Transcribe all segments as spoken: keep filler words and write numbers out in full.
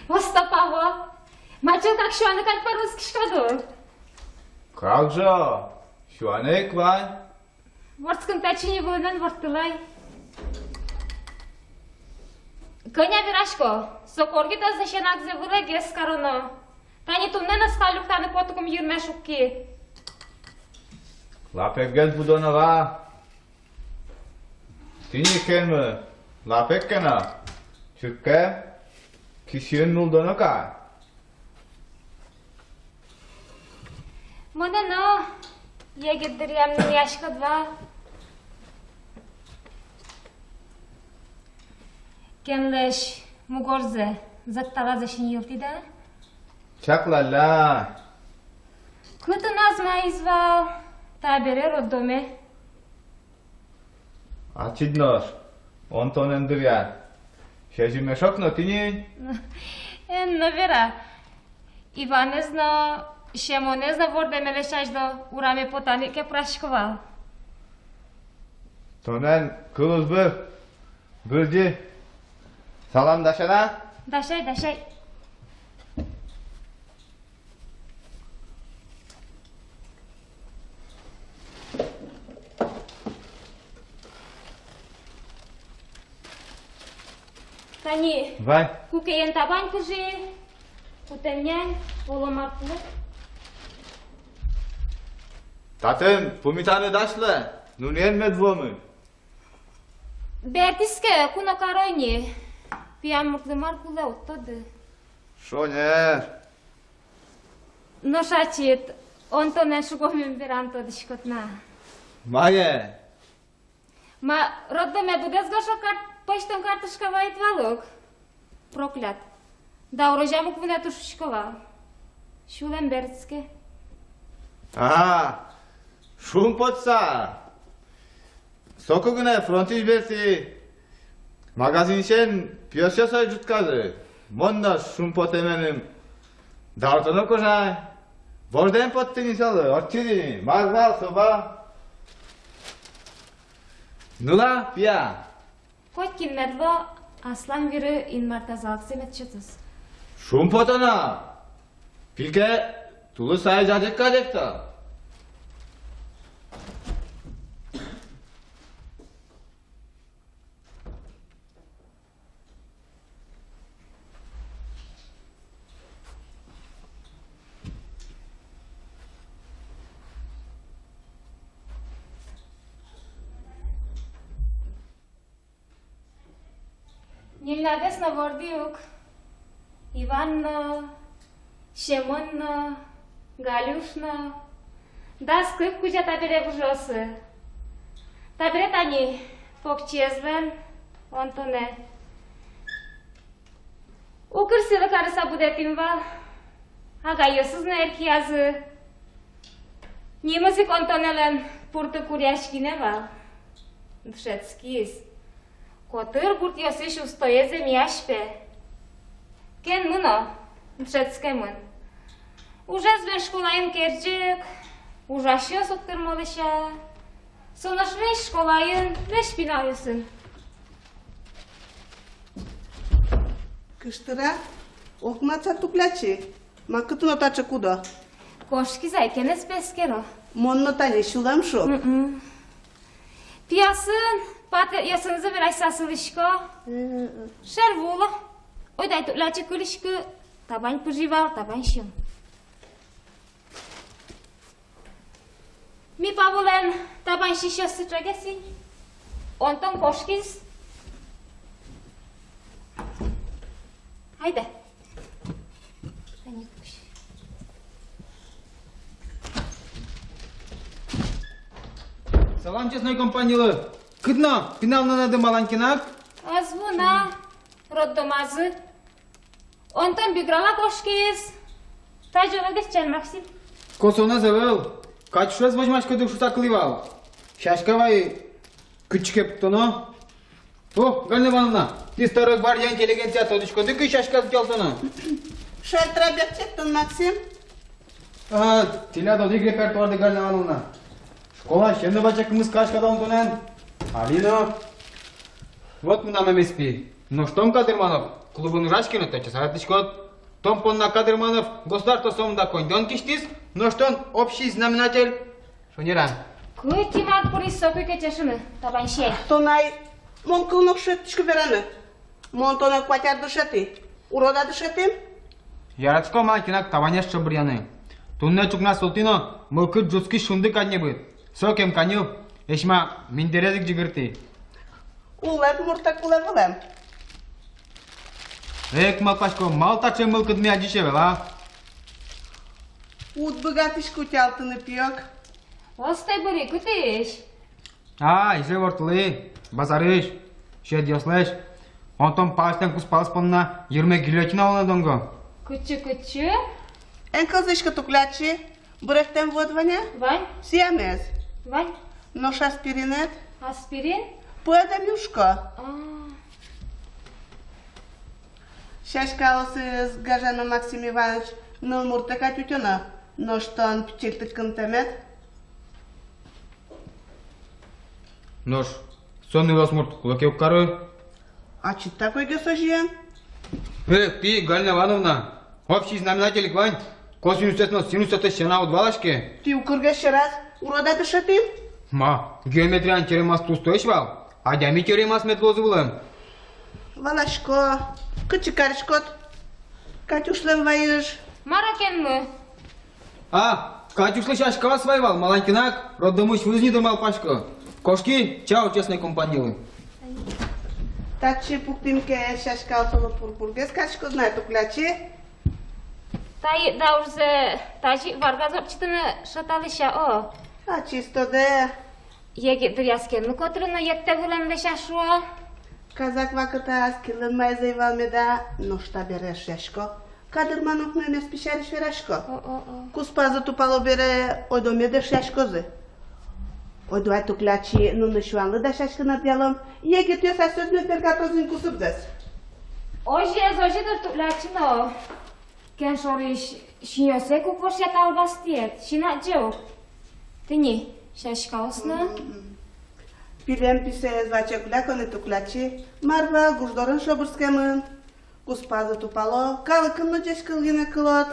Осто, Павел. Ма, чылкак сюаны кадь пӧрмиськиськод-а? Как же, сюаны ик вань. Вордскын татчы ни вылынэн ворттылай. Кӧня верасько, со коркаез дасянагзэ вылэгес кароно. Тани туннэ но сталь люктаны потыкум йырме шукки. Лапегес будоно вал. Тӥни кемы лапег ке но, чырткем кисьын нуллоно кадь. Монэ но егит дыръям нунаськод вал. Кемлэсь мугорзэ зӧкталазэ синйылтӥд-а? Чаклалля. Кытын азьмаиз вал? Табере роддоме. Ачид нош Онтонэн дыръя сьӧзы мешок но тӥни. Эн но вера. Иванэз но, Семонэз но вордэмелэсь азьло ураме потаны кепрасько вал. Тонэн кылыз быр, бырди. Салам дасяна? Дасяй, дасяй. Тани. Вай. Кукеен табань пыжи, кутэм нянь, оло мар кулэ. Татын пумитаны дась лэ, нуныен мед вуомы. Бертӥське, куно каро ини. Пиям муртлы мар кулэ, уд тоды. Шонер. Нош ачид Онтонэн шугомем берам тодӥськод на. Мае? Ма, роддоме быдэс горшок кар-, пӧзьтон картошка вайид вал ук. Проклят. Даурозям ук вунэтыны шуисько вал. Сюлэм бертӥське. А, шумпотса. Соку гинэ фронтысь бертӥ. Магазинысен пиосъёс ӝутказы. Мон но шумпотэменым дауртоно кожай. Бордэн поттӥ ни солы, ортчиз ини, мар вал, со вал. Ныла, пия. Котькин мед луоз аслам виры, Инмар тазалыксэ мед сётоз. Шумпотоно. Пике тулыс ай ӝадик кадь экто. Ньыльнадэс но вордӥ ук. Иван но, Семон но, Галюш но. Дас кык кузя табере выжыосы. Табере тани покчиезлэн, Онтонэ. Укыр сӥлы карыса будэтӥм вал. Агайёсыз но эрхиязы. Нимыз ик Онтонэлэн Пуртыкуръяськинэ вал. Дышетскиз. Котыр гуртъёсысь устоез эмъясь, пе. Кен мыно, дышетскемын. Ужез вань школаын керӟек, ужасьёс уг тырмо, лэся. Со нош весь школаын, весь пиналъёсын. Кыштыра, окмаса туклячи. Ма, кытын но таӵе кудо? Кошкиз ай, кенэз пе эскеро. Мон но тани сюлэм шуг. М-м. Пиосын, патэтъёсынызы вераськыса сылӥсько. Э-э. Шер ву уло. Ойдо ай туклячи кылиськы, табань пыжи вал, табань сиом. Ми Павылэн табань сисьёсыз ӵогес ини. Онтон кошкиз. Айда. Салам честной компанилы. Кытын но? Пинал нуналды малпан ке но. Ӧз вуы на роддомазы. Онтон Биграла кошкиз. Тазьы лыдысчен, Максим. Косонэз ӧвӧл. Катюшаез возьмаськоды шуса кылӥ вал. Сяська вай, кытчы ке пуктоно. О, Галина Ивановна, тӥ старой гвардия интеллигенция, тодӥськоды, кызьы сяськаез утялтоно. Шальтра бекчет тон, Максим. А, тӥляд одӥг репертуарды, Галина Ивановна. Школаысен но бадӟым кымыз кадь кадь Онтонэн. Али но. Вот мынам эмеспи. Нош тон кадь дыр, мон но. Клубын ужаське но, тэтчыса ятӥськод. Тон понна Кадырманов государство сомында коньдон кисьтӥз, нош тон общий знаменатель. Шонер-а? Кытӥ мар пыриз, соку ик ӧтчашыны, табань сиай. Тон ай, мон кыл но уг шедьтӥськы вераны. Мон тонэ куать ар дышетӥ. Урод-а дышетӥм? Яратӥсько мон тынад табанез шобыръяны. Туннэ ӵукна султӥ но, мылкыд ӝутскись шунды кадь небыт. Сокем каньыл, эшшо ма миндэрез ик ӟыгыртӥ. Улэп муртэк улэ вылэм. Эк, малпасько, малы таӵе мылкыдме адӟись ӧвӧл, а? Уд быгатӥськы утялтыны, пиёк. Остэ быри, кытысь? А, Ижевсклы, базарысь, шведъёслэсь. Антон Палычлэн кузпалыз понна йырме гильотина улэ на, донгом. Кытчы, кытчы? Эн кылзӥськы, Туклячи. Бырехтэм вуэд вань-а? Вань. Сиямез? Вань. Нош аспиринэд? Аспирин? Пуэдэм юшко. А. Сяськаосыз гажано, Максим Иваныч, нылмуртэ кадь утёно, нош тон пичильтык кынтэмед. Нош со нылосмурт кулэ ке уг кары? Ачид-а та койгес озьыен? Эх, тӥ, Галина Ивановна, общий знаменатель ик вань, косинусэз но синусэз сяна уд валаське. Тӥ укыргес сьӧраз, урод-а дышетӥм? Ма, геометриялэн теоремаез тустэсь вал, адями теоремаез мед луоз вылэм. Валасько, кытчы кариськод? Катюшлэн вайыж. Мар-а кен мы? А, Катюшлы сяськаос вай вал, Маланькинак, роддомысь вуиз ни дыр, малпасько. Кошки, чау честной компанилы. Татчы пуктӥм ке, сяськаос оло пурпургес кариськозы на, Туклячи. Таӵе даурзэ тазьы ик варгаз ортчытыны шӧдӥсько, о. А чистодэ. Егит дыръяз ке но котырыны йӧттэ вылэм, лэся шуо. Казак вакытаз кинлэн маиз ӧй вал меда, нош табере эшъясько. Кадырманов но эмез письярысь верасько. О-о-о. Куспазы тупало бере, ойдо мед эшъяськозы. Ойдо ай, Туклячи, нуны сюанлы дасяськыны ӧдъялом. Егитъёс асьсэос но бергатозы ини кусыпдэс. Озьыез озьы дыр, Туклячи, но. Кен шорысь синъёссэ ик уг вошъя та албастыед, син адӟе ук. Тӥни, сяськаос но. Мгм. Пилем писэз ваче куляконы, Туклячи. Мар вал, гуждорын шобырскемын. Куспазы тупало, калыкын но ӟеч кыл гинэ кылод.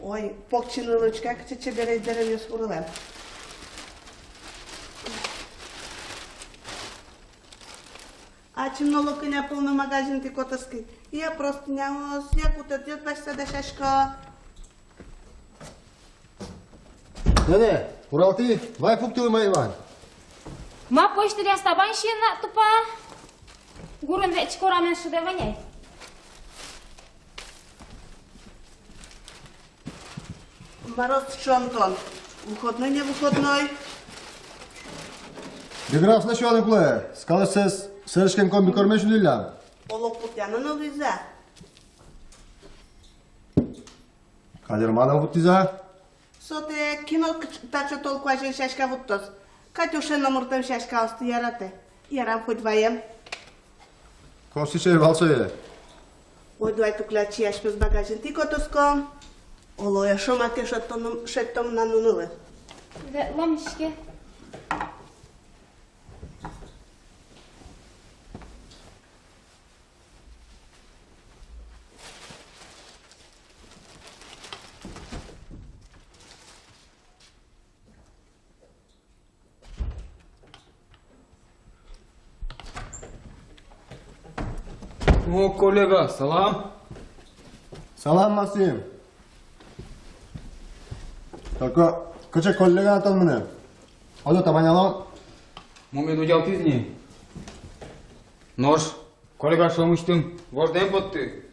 Ой, покчи нылы учке, кыӵе чебересь дэремъёс вурылэм. Ачим но ло, кӧня пол но магазинтӥ котырскид. Я простыняос, я кутэтъёс басьтыса дасясько. Нэнэ, уралты, вай пуктылы, мае вань. Ма, почтальон табань сиыны тупа. Гурын ветчко, рамен шудэ вань ай. Мар-о сыӵе, Антон? Выходной, не выходной? Биграфслэсь юаны кулэ, скалэз сэрыськем комбикормез сюдӥллям. Оло, кутъяны но луиз-а? Кадырманов вуттӥз-а? Сотэк, кин о таӵе тол куазен сяська вуттоз? Катюша номыртэм сяськаосты яратэ. Ярам, хоть ваем. Косӥсь ӧй вал сое. Ойдо ай, Туклячи, асьмеос магазинтӥ котырском. Оло, эшшо маке шедьтом, шедьтом на нунылы. Ветлом иське. О, коллега, салам. Салам, Максим. Только кыӵе коллега тон мыным? Ойдо табанялом. Мон мед удялтӥз ни. Нош коллега шуэмысьтым вождэм потты.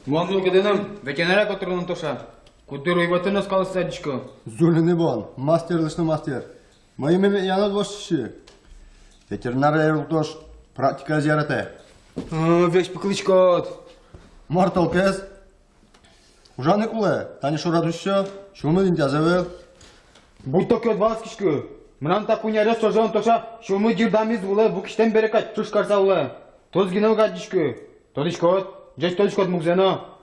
Мон мылкыдыным ветеринария котырыны ӧм тоша. Куддыр уйвӧтын но скалэз адӟисько. Зулины бон, мастерлэсь но мастер. Мыным ветеринарияез воштӥсь. Ветеринария ӧр луоз, практикаез яратэ. А, весь пыклӥськод. Мар толкез? Ужаны кулэ, тани шорад усьтэ, сюлмыд интыяз ӧвӧл. Будто кӧт валаськиськы. Мынам та куинь арес ӵоже ӧм тоша, сюлмы ӟырдамез вылэ, ву кисьтэм бере кадь чыж карса улэ. Тос гинэ уг адӟиськы. Тодӥськод, ӟеч тодӥськод мугзэ но.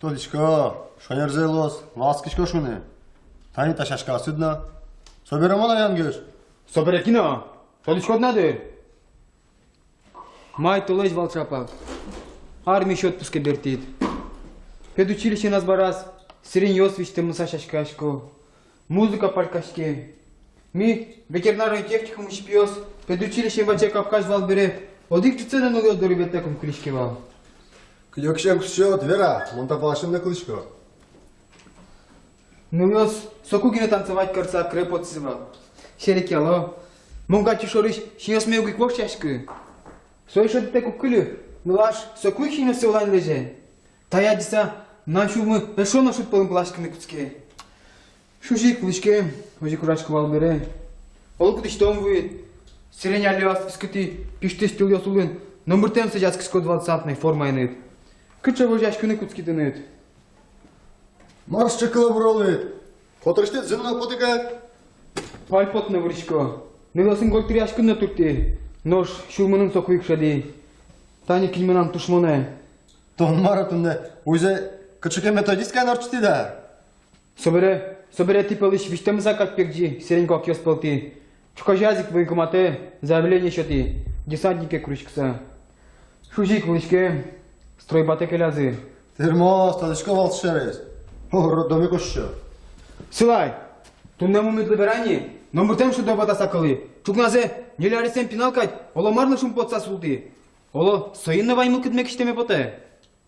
Тодӥсько, шонерзэ луоз, валаськисько шуыны. Тани та сяськаосыд но. Собере мон-а янгыш? Собере кин-о? Тодӥськод на дыр. Май толэзь вал чапак. Армиысь отпуске бертӥд. Педучилищеын азбараз сиреньёс визьтэмлыса сяськаясько. Музыка палькаське. Ми, ветеринарной техникумысь пиос, педучилищеын ваче капкаысь вал бере, одӥг ӝытсэ но нылъёс доры ветлытэк ум кылиське вал. Кыдёкысен кусё, Вера, мон та паласьын но кылӥсько. Нылъёс соку гинэ танцевать карыса кыре потӥзы вал. Серекъяло. Мон Катюш шорысь синъёсме уг ик воштӥськы. Со эшшо шӧдтэк уг кыльы, нылаш соку ик синъёссэ улэ ни лэзе. Тае адӟыса, мынам сюлмы эшшо но шуд пӧлын пыласькыны кутске. Шузи ик вылӥськем, озьы ик курасько вал бере. Оло кудӥз тон вуид. Сирень аллеяз вискытӥ пиштӥсь тылъёс улын номыртэм сӥзьяськиськод вал десантной формаеныд. Кыӵе возьяськыны кутскид тыныд. Мар сыӵе кылобуролыд? Котырысьтыд зын но потэ кадь. Пальпотыны вырисько. Нылъёсын гольтыръяськыны но турттӥ. Нош сюлмыным соку ик шӧдӥ. Тани кин мынам тушмонэ. Тон мар-о туннэ, уйзэ кыӵе ке методисткаен ортчытӥд-а? Собере, собере тӥ пӧлысь визьтэмлыса кадь пегӟи сирень куакъёс пӧлтӥ. Ӵуказеяз ик военкоматэ заявление сётӥ, десантнике куриськыса. Шузи ик вылӥськем, стройбате келязы. Тырмоз, тодӥсько вал сярысь. О, роддоме кошко. Сылай, туннэ мумидлы вераны, номыртэм шудо ватаса кылӥ. Ӵукназэ ньыль аресъем пинал кадь, оло марлы шумпотыса султӥ. Оло, соин но вань мылкыдме кисьтэме потэ.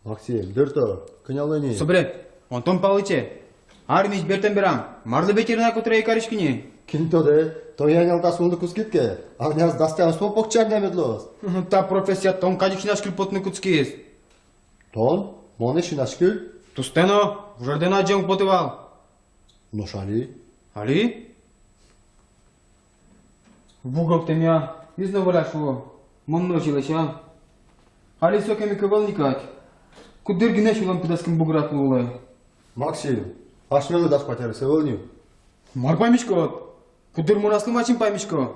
Максим, дыр-то, кӧня луэ ни? Собере, Антон Палыче. Армиысь бертэм берам, марлы ветеринар котыре ӧй кариськы ни? Кин тодэ, тон янялтас улыны кутскид ке, арняз дас тямыс пол покчи арня мед луоз. Та профессия тон кадь ик синашкыль потыны кутскиз. Тон? Монэ синашкыль? Тустэ но, вужердэ но адӟеме уг поты вал. Нош али? Али? Ву гогтэмъя, из но вӧля, шуо, мон но озьы лэся. Али сокем ик ӧвӧл ни кадь. Куддыр гинэ сюлэм пыдэскын бугратлы улэ. Максим, асьмелы дас куать арес ӧвӧл ни. Мар паймиськод? Куддыр мон аслым ачим паймисько.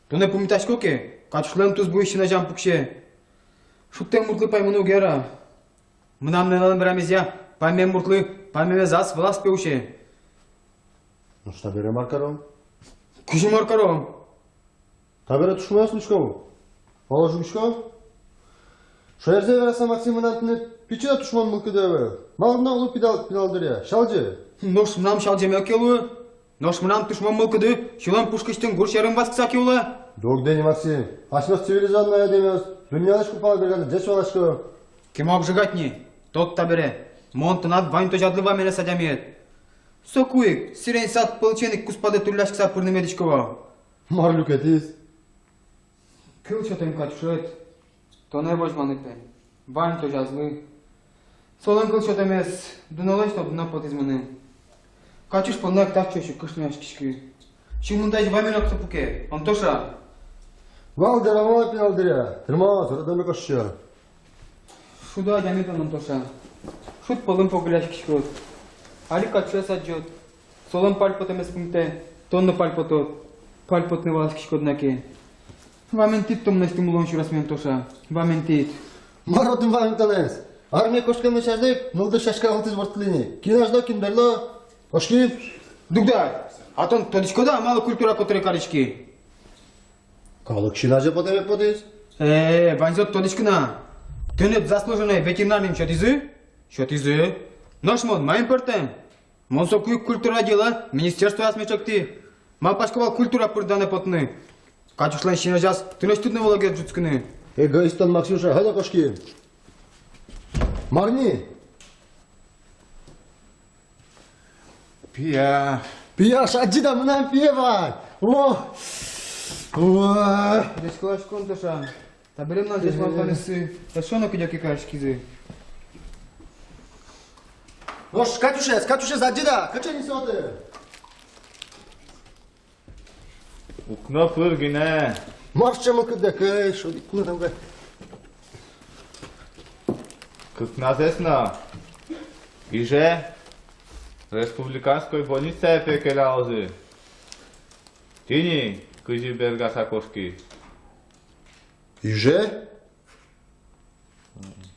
Туннэ пумитасько ке, Катюшлэн тусбуйыз син азям пуксе. Шудтэм муртлы паймыны уг яра. Мынам нуналлэн верамезъя, паймем муртлы паймемез ас вылаз, пе, усе. Нош табере мар каром? Кызьы мар каром? Табере тушмонъёс луиськом. Оло, жугиськом? Шонерзэ вераса, Максим, мынам тыныд пичи но тушмон мылкыды ӧвӧл. Малы тон уг лу пинал, пинал дыръя? Сялӟы. Нош мынам сялӟеме ке луы? Нош мынам тушмон мылкыды сюлэм пушкысьтым гур сьӧрын васькыса ке улэ? Дугды ни, Максим. Асьмеос цивилизованной адямиос, дуннелэсь кузпалэ берганы ӟеч валаськом. Кема уг жигать ни, тод табере. Мон тынад вань тозядлы ваменэс адямиед. Соку ик сирень сад пӧлысен ик кузпадэ тулляськыса пырны медӥсько вал. Мар люкетӥз? Кыл сётэм Катюшед. Тонэ возьманы, пе, вань тозязлы. Солэн кыл сётэмез дунолэсь но дуно потӥз мыным. Катюш понна ик татчы озьы кышнояськиськи. Сюлмында озьы вамен ик со пуке, Антоша. Вал дыр, вал, пинал дыръя. Тырмоз, роддоме кошко. Шудо адями тон, Антоша. Шуд пӧлын погылляськиськод. Али Катюшез адӟод. Солэн пальпотэмез пумитэ, тон но пальпотод. Пальпотыны валаськиськод на ке. Вамен тӥд тон мынэсьтым улон сюресме, Антоша. Вамен тӥд. Мар отын вамен тонэс? Армие кошкем лэсьтӥд ик, нылды сяська вылтӥз ворттылӥд ни. Кин азьло, кин берло. Кошки. Дугды ай. А тон тодӥськод-а, малы культура котыре кариськи? Калык син азе потэме потӥз. Э, ваньзэ тодӥськод на. Тыныд заслуженной ветеринар ним сётӥзы? Сётӥзы. Нош мон маин пӧртэм? Мон соку ик культура дела министерствояз меӵектӥ. Малпасько вал культура пыр данэ потыны. Катюшлэн син азяз тынэсьтыд но вылогес ӝутскыны. Эгоист тон, Максюша, ходо кошки. Мар ни? Пия. Пия, шат адӟид-а, мынам пие вань. О! О! Ӟечкыласько, Антоша. Табере мынам ӟеч малпанъёсы эшшо но кыдёке кариськизы. Нош Катюшез, Катюшез адӟид-а? Кыӵе ни со отын? Укно пыр гинэ. Мар сыӵе мылкыд-а, кӧй, шуд ик кулэ там кадь. Кыкназэс но Иже республиканской больницае, пе, келялозы. Тӥни кызьы бергаса кошки. Иже?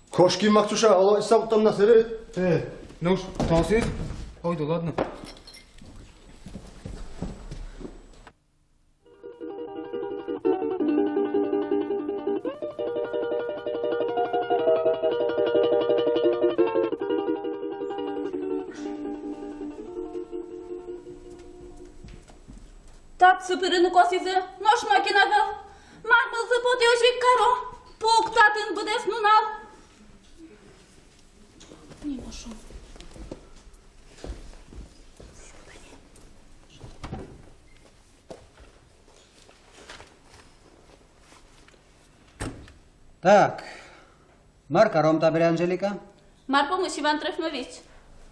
Кошки, Максюша, оло, исап тон на сэрыт. Э, ну уж, толсиз. Ой, да ладно. Сыпырыны косӥзы, нош нокин ӧвӧл. Мар мылзы потэ озьы ик каро? Пук татын быдэс нунал. Так, мар каром табере, Анжелика? Мар пумысь, Иван Трофимович?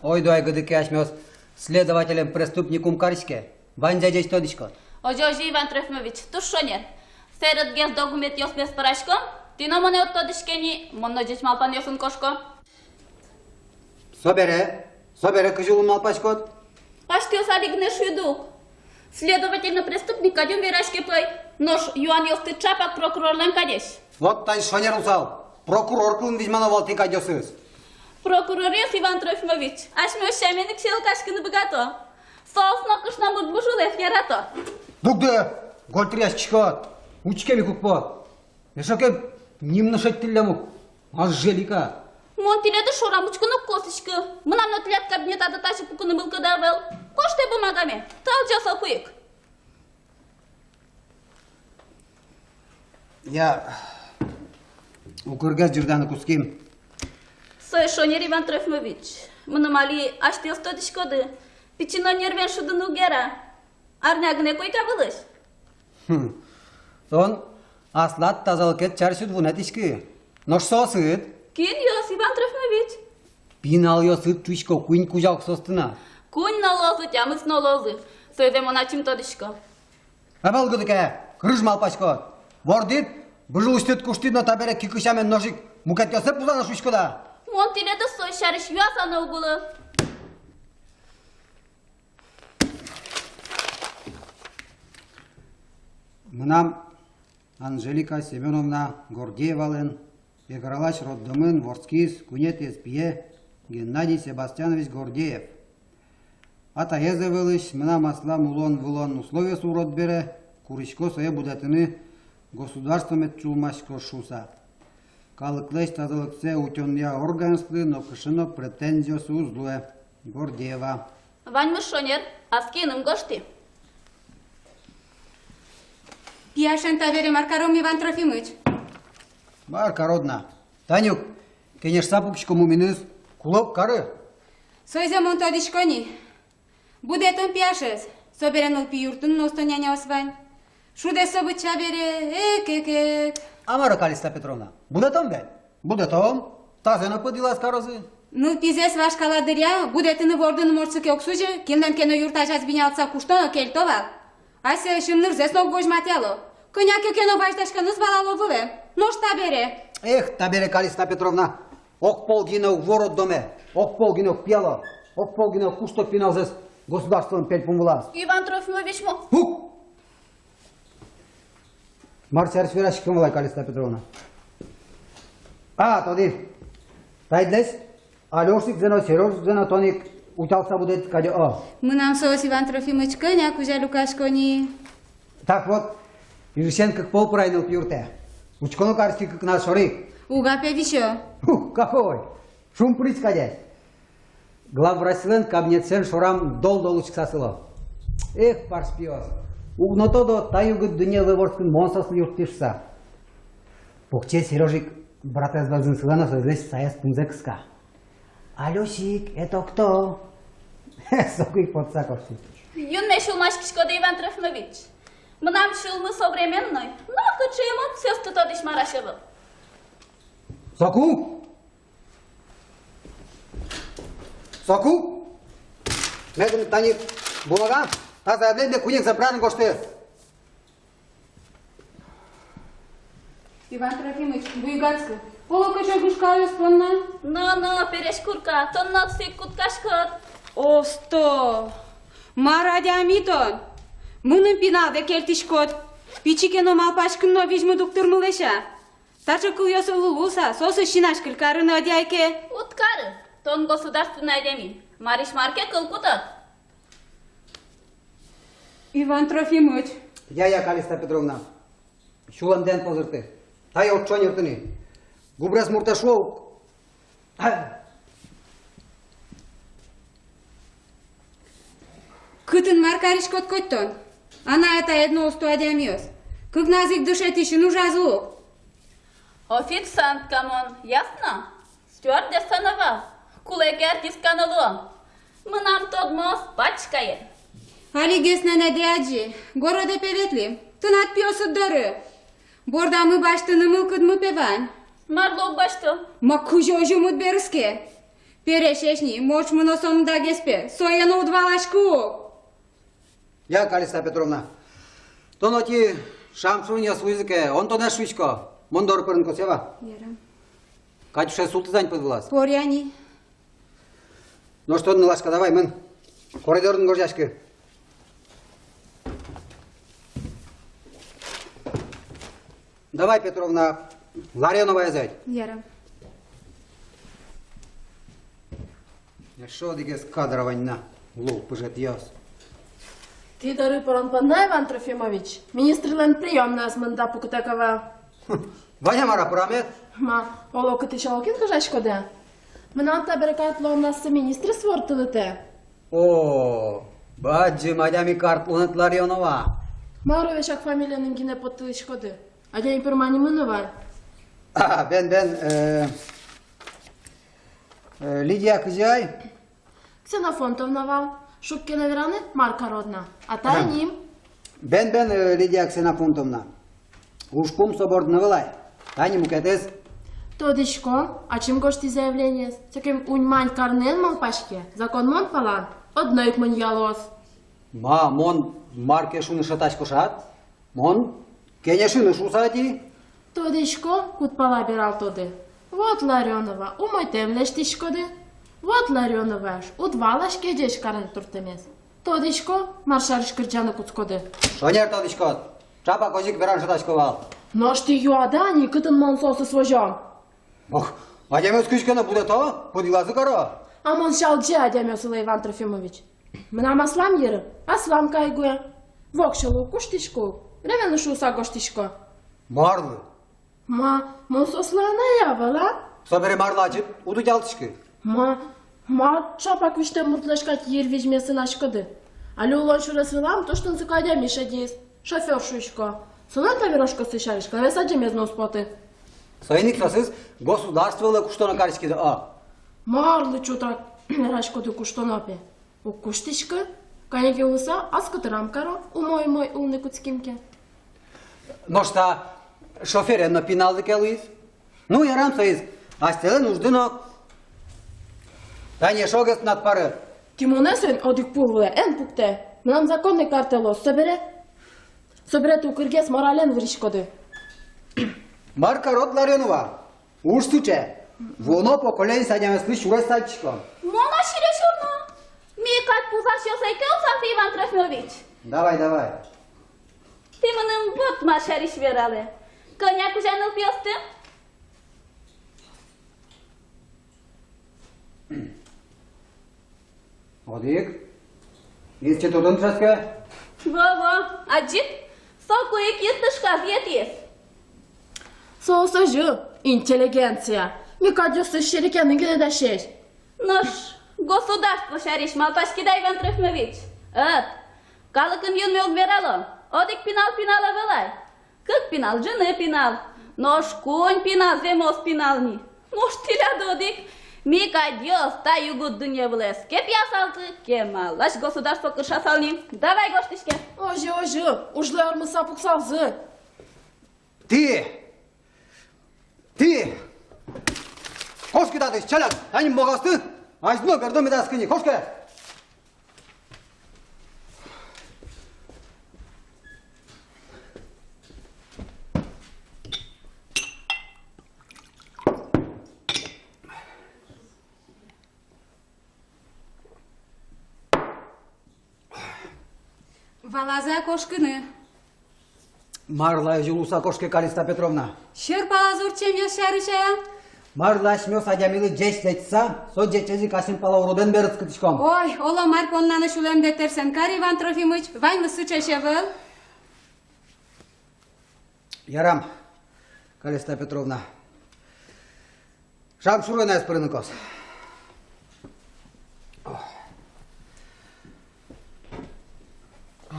Ойдо ай гыдыке асьмеос следователен преступник ум кариське. Ваньзэ ӟеч тодӥськод. Озьы, озьы, Иван Трофимович, туж шонер. Сэрытгес документъёсмес пӧраськом, тӥ но монэ уд тодӥське ни, мон но ӟеч малпанъёсын кошко. Собере, собере кызьы улон малпаськод? Асьтэос али гинэ шуиды ук. Следователь но преступник кадь ум вераське пӧй, нош юанъёсты ӵапак прокурорлэн кадесь. Вот тань шонер луысал, прокурор кылын визьмано вал тӥ кадьёсыз. Прокуроръёс, Иван Трофимович, асьмеос сямен ик сьӧлыкаськыны быгато. Соос но кышномурт буш улэз ярато. Дугды, гольтыръяськиськод, учкеме ик уг поты. Эшшо ке ним но шедьтӥллям ук, Анжелика. Мон тӥледыз шорам учкыны уг косӥськы. Мынам но тӥляд кабинетады тазьы пукыны мылкыды ӧвӧл. Гожтэ бумагаме, толчо соку ик. Я укыргес ӟырданы кутским. Сое шонер, Иван Трофимович. Мыным али асьтэос тодӥськоды. Пичи но нервен шудыны уг яра. Арня гинэ койка вылысь. Хм. Тон аслад тазалыкед сярысь уд вунэтӥськы. Нош соосыд? Кинъёс, Иван Трофимович? Пиналъёсыд, шуисько, куинь кузя ук соосты на. Куинь но луозы, тямыс но луозы. Сое мон ачим тодӥсько. Ӧвӧл гыдыке, кырыж малпаськод. Вордӥд, быжылысьтыд куштӥд но табере кикы сямен нош ик мукетъёссэ пузаны шуиськод-а? Мон тӥледыз со сярысь юаса но уг улы. Мынам Анжелика Семёновна Гордеевалэн Эгралась роддомын вордскиз куинетӥез пие, Геннадий Себастьянович Гордеев. Атаез ӧвӧлысь, мынам аслам улон-вылон условиос урод бере, курисько сое будэтыны, государство мед сюлмаськоз шуыса. Калыклэсь тазалыксэ утёнъя органъёслы нокыӵе но претензиосы уз луэ. Гордеева. Ваньмыз шонер, ас киыным гожтӥ. Пияшен табере мар каром, Иван Трофимыч? Мар карод на? Тани ук кенешса пукисько муминыз, кулэ уг кары. Сойзэ мон тодӥсько ни. Будэтом пияшез, собере нылпи юртын но усто няняос вань. Шудэс со быдӟа бере, эк-эк-эк. А мар-о, Калиста Петровна, будэтом ведь? Будэтом, тазэ но пыд йылаз карозы. Нылпизэс вашкала дыръя будэтыны-вордыны мортсы ке уг сузьы, кинлэн ке но юрт азяз бинялтса кушто но кельто вал. Асьсэ ӧсьым нырзэс но уг возьматъяло. Кӧня ке ке но вазьдаськонэз валало вылэм. Нош табере? Эх, табере, Калиста Петровна, огпол гинэ уг вуо роддоме, огпол гинэ уг пияло, огпол гинэ уг кушто пиналзэс государстволэн пельпум вылаз. Иван Трофимович, мо... Ук! Мар сярысь вераськиськом вал ай, Калиста Петровна? А, тодӥ. Тайдлэсь Алёшикзэ но, Серёжикзэ но тон ик утялтыса будэтӥд кадь, о. Мынам соос, Иван Трофимыч, кӧня кузя люкасько ни. Так вот, Ижысен кык пол пырай нылпи юртэ. Учконо кариськи кыкназ шоры ик. Уга, пе, висё. Ух, какой! Шумпырись кадесь. Главврачсылэн кабинетсэн шорам дол-дол учкыса сыло. Эх, парсь пиос! Уг но тодо, та югыт дуннелы вордскын мон соослы юрттӥ шуыса. Покчиез Серёжик братэз вӧзын сылэ но соослэсь саез пумзэ кыска. Алёсик, это кто? Соку ик потыса кошкиз. Юнме сюлмаськиськоды, Иван Трофимович. Мынам сюлмы современной, нокыӵе эмоциосты тодӥсь мар-а ӧвӧл. Соку? Соку? Медым тани бумага, та заявление куинь экземплярен гожты. Иван Трофимыч, буйгатскы. Оло, кыӵе гушкалъёс понна? Но, но, пересь курка, тон но отсы ик кутскиськод. Осто! Мар адями тон! Мыным пиналдэ кельтӥськод. Пичи ке но малпаськыны но визьмыд уг тырмы, лэся. Таӵе кылъёсыл луыса, соосыз синазь кыль карыны ӧдъяй ке. Уд кары, тон государственной адями. Марысь мар ке кыл кутод. Иван Трофимыч. Я, я, Калиста Петровна. Сюлэмдэ эн позырты. Тае уд шонерты ни. Губрез муртэ шуо ук. Кытын мар кариськод коть тон? Анай-атаед но усто адямиос. Кыкназы ик дышетӥсьын ужазы ук. Официантка мон, ясно? Стюардесса но вал. Кулэ ке артистка но луо. Мынам тодмоос пачкае. Алигес нэнэдэ адӟи, городэ пе ветлӥм. Тынад пиосыд доры. Бордамы басьтыны мылкыдмы пе вань. Марлы уг басьто? Ма, кызьы озьы мыд берытске? Пересесь ни, морч мыно сомындагес пе, сое но уд валаськы ук. Я, Калиста Петровна, тон отӥ шамшуръёс вуизы ке, Онтонэз шуисько, мон доры пырыны косэ вал. Яра. Катюшаез султӥз-а ни пыд вылаз? Поръя ни. Нош тон, нылашка, давай мын. Коридорын гожъяськы. Давай, Петровна, Ларионоваез ӧть. Яра. Эшшо одӥгез кадр вань на, лул пыжетъёс. Тӥ доры пырон понна, Иван Трофимович, министрлэн приёмнояз мында пукытэк ӧвӧл. Вань-а мар-а пырамед? Ма, оло кытысь, оло кин гажаськоды. Мынам табере карт луоннаса министрез ворттылытэ. О, бадӟым адями карт луонэд, Ларионова. Мар-о, весяк фамилиеныз гинэ поттылӥськоды. Адями пӧрма нимын ӧвӧл. А, бен, бен, э, э, Лидия кызьы ай? Ксенофонтовна вал. Шуккена вераны, мар карод на. А та ним. Бен, бен, э, Лидия Ксенофонтовна. Ужпум со бордын ӧвӧл ай. Тани мукетыз. Тодӥсько, ачим гожтӥ заявлениез. Сокем уньмань карыны малпаське, законмон палан одно ик мынъялоз. Ма, мон мар ке шуыны шӧдӥсько шат? Мон кенешыны шуыса ӧти. Тодӥсько, куд пала бералтоды. Вот, Ларионова, умойтэм лэсьтӥськоды. Вот, Ларионова, уд валаське ӟеч карыны турттэмез. Тодӥсько, мар сярысь кырӟаны кутскоды. Шонер тодӥськод. Ӵапак озьы ик вераны шӧдӥсько вал. Нош тӥ юады-а ни, кытын мон соосыз возём? Ох, адямиос кызьы ке но будэто, пыд йылазы каро. А мон сялӟи адямиослы, Иван Трофимович. Мынам аслам йыры аслам кайгуэ. Воксё луэ, куштӥсько, временно шуыса гожтӥсько. Марлы? Ма, мон соослы анай-а вал, а? Собере марлы ачид уд утялтӥськы? Ма, ма ӵапак визьтэм муртлэсь кадь йыр визьмес сынаськоды? Али улон сюрес вылам туж тунсыко адями шедиз. Шофёр шуисько. Солэн та вераськонэз сярысь кылэз адӟемез но уз поты. Соин ик соосыз государстволы куштоно кариськиды, а? Марлы чутак вераськоды куштоно пе? Уг куштӥськы, кӧня ке улыса ас котырам каро, умой-умой улыны кутским ке. Нош та шофёрен но пиналзы ке луиз? Ну, ярам соиз, асьтэлэн ужды но. Тани эшшо огез тынад пары. Тӥ монэ соин одӥг пол вылэ эн пуктэ. Мынам законной картэ луоз, собере. Собере тӥ укыргес морален выриськоды. Мар карод, Ларионова? Уж сыӵе. Вуоно поколениысь адямиослы сюрес садиськом. Мон-а сюрес сюрно? Ми кадь пузасьёс ӧй ке луысал, Иван Трофимович. Давай, давай. Тӥ мыным вот мар сярысь вералэ. Кӧня кузя нылпиосты? Одӥг. Институтын дышетске? Во-во, адӟид, соку ик йыртышказ йӧтӥз. Соос озьы, интеллигенция. Ми кадьёсыз серекъяны гинэ дасесь. Нош государство сярысь малпаськид-а, Иван Трофимович? Ӧд. Калыкын юнме уг верало. Одӥг пинал пинал ӧвӧл ай. Кык пинал — ӝыны пинал, нош куинь пинал — зэмос пинал ни. Нош тӥляд одӥг. Ми кадьёс та югыт дунне вылэ кепъясалзы, кемалась государство кыршасал ни. Давай гожтӥське. Озьы, озьы, ужлы ӧрмыса пуксалзы. Тӥ! Тӥ! Кошкы татысь, ӵаляк, тани могасты, азьло бердо медаз кыни, кошкы! Валазы-а кошкыны? Марлы озьы луыса кошке, Калиста Петровна? Сьӧр пала зурчемъёс сярысь-а? Марлы асьмеос адямилы ӟеч лэсьтыса, со ӟечез ик асьме пала уродэн берытскытӥськом? Ой, оло мар понна но сюлэмдэ тыршен кар, Иван Трофимыч, ваньмыз сыӵе ӧвӧл. Ярам, Калиста Петровна. Шамшур войнаез пырыны кос. Ох. Ох.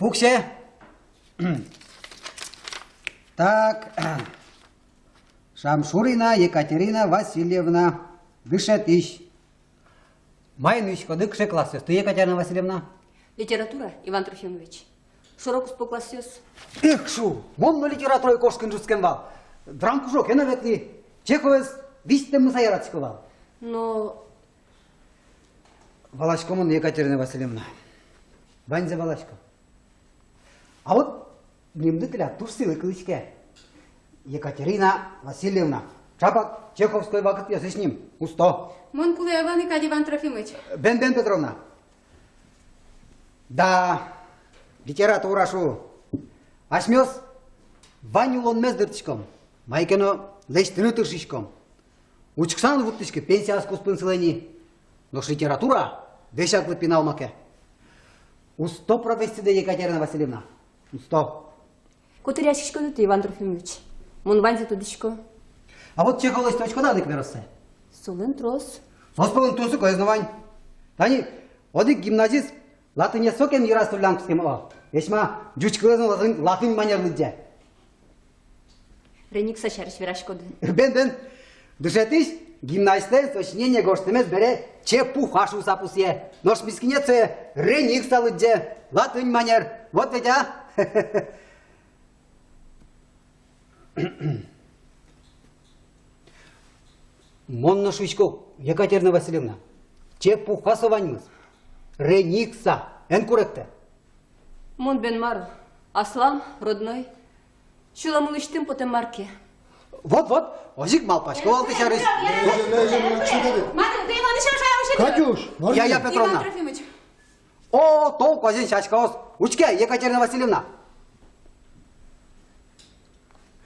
Пуксе. Так. Шамшурина Екатерина Васильевна, дышетӥсь. Маин висиськоды, кыӵе классъёсты, Екатерина Васильевна? Литература, Иван Трофимович. Шоро-куспо классъёс. Эх, шу, мон но литературае кошкыны ӝутскем вал. Драмкружоке но ветлӥ. Чеховез визьтэммыса яратӥсько вал. Но... Валасько мон, Екатерина Васильевна. Ваньзэ валасько. А вот нимды тӥляд туж сӥлы кылӥське. Екатерина Васильевна. Чапак чеховской вакытъёсысь ним. Усто. Мон кулэ ӧвӧл ни кадь, Иван Трофимович. Бен, Бен Петровна. Да, литература, шу. Асьмеос вань улонмес дыртӥськом. Мае ке но лэсьтыны тыршиськом. Учкыса но вуттӥське, пенсияз куспын сылэ ни. Нош литература весяк лыдпинал маке. Усто профессиды, Екатерина Васильевна. Усто. Котыръяськиськоды тӥ, Иван Трофимович. Мон ваньзэ тодӥсько. А вот Чеховлэсь тодӥськод-а одӥг вероссэ? Солэн трос. Соос пӧлын тунсыкоез но вань. Тани одӥг гимназист латынез сокем йыраз тодыллян кутскем вал. Весьма ӟуч кылэз но латынь, латынь манер лыдӟе. Реникса сярысь вераськоды. Бен, бен. Дышетӥсь гимназистлэн сочинение гожтэмез бере чепуха шуыса пусъе. Нош мискинец сое реникса лыдӟе, латынь манер. Вот ведь, а? Мон но шуисько, Екатерина Васильевна, чепуха со ваньмыз. Реникса, эн куректэ. Мон бен мар, аслам, родной. Сюлэм улысьтым потэм мар ке. Вот, вот, озьы ик малпасько вал тӥ сярысь. Катюш, я, я, Петровна. Иван Трофимович. О, толк вазен сяськаос. Учке, Екатерина Васильевна.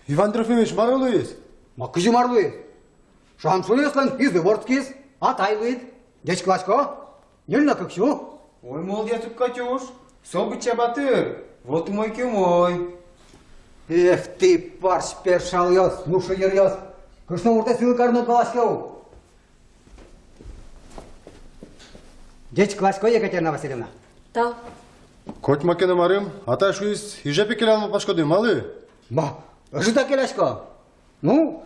Иван Трофимович, мар луиз? Ма кызьы мар луиз? Шамшуринъёслэн изы вордскиз, атай луид. Ӟечкыласько. Ньыль но кык сю. Ой, молодец ук, Катюш. Со быдӟа батыр. Вот умой ке умой. Эх, тӥ, парсь першалъёс, ну, шыйыръёс. Кышномуртэ сӥлы карыны уд валаське ук. Ӟечкыласько, Екатерина Васильевна. Тау. Котьма ке но марым, атай шуиз, иже пе келяны малпаськоды, малы? Ма, ӧжыт-а келясько? Ну,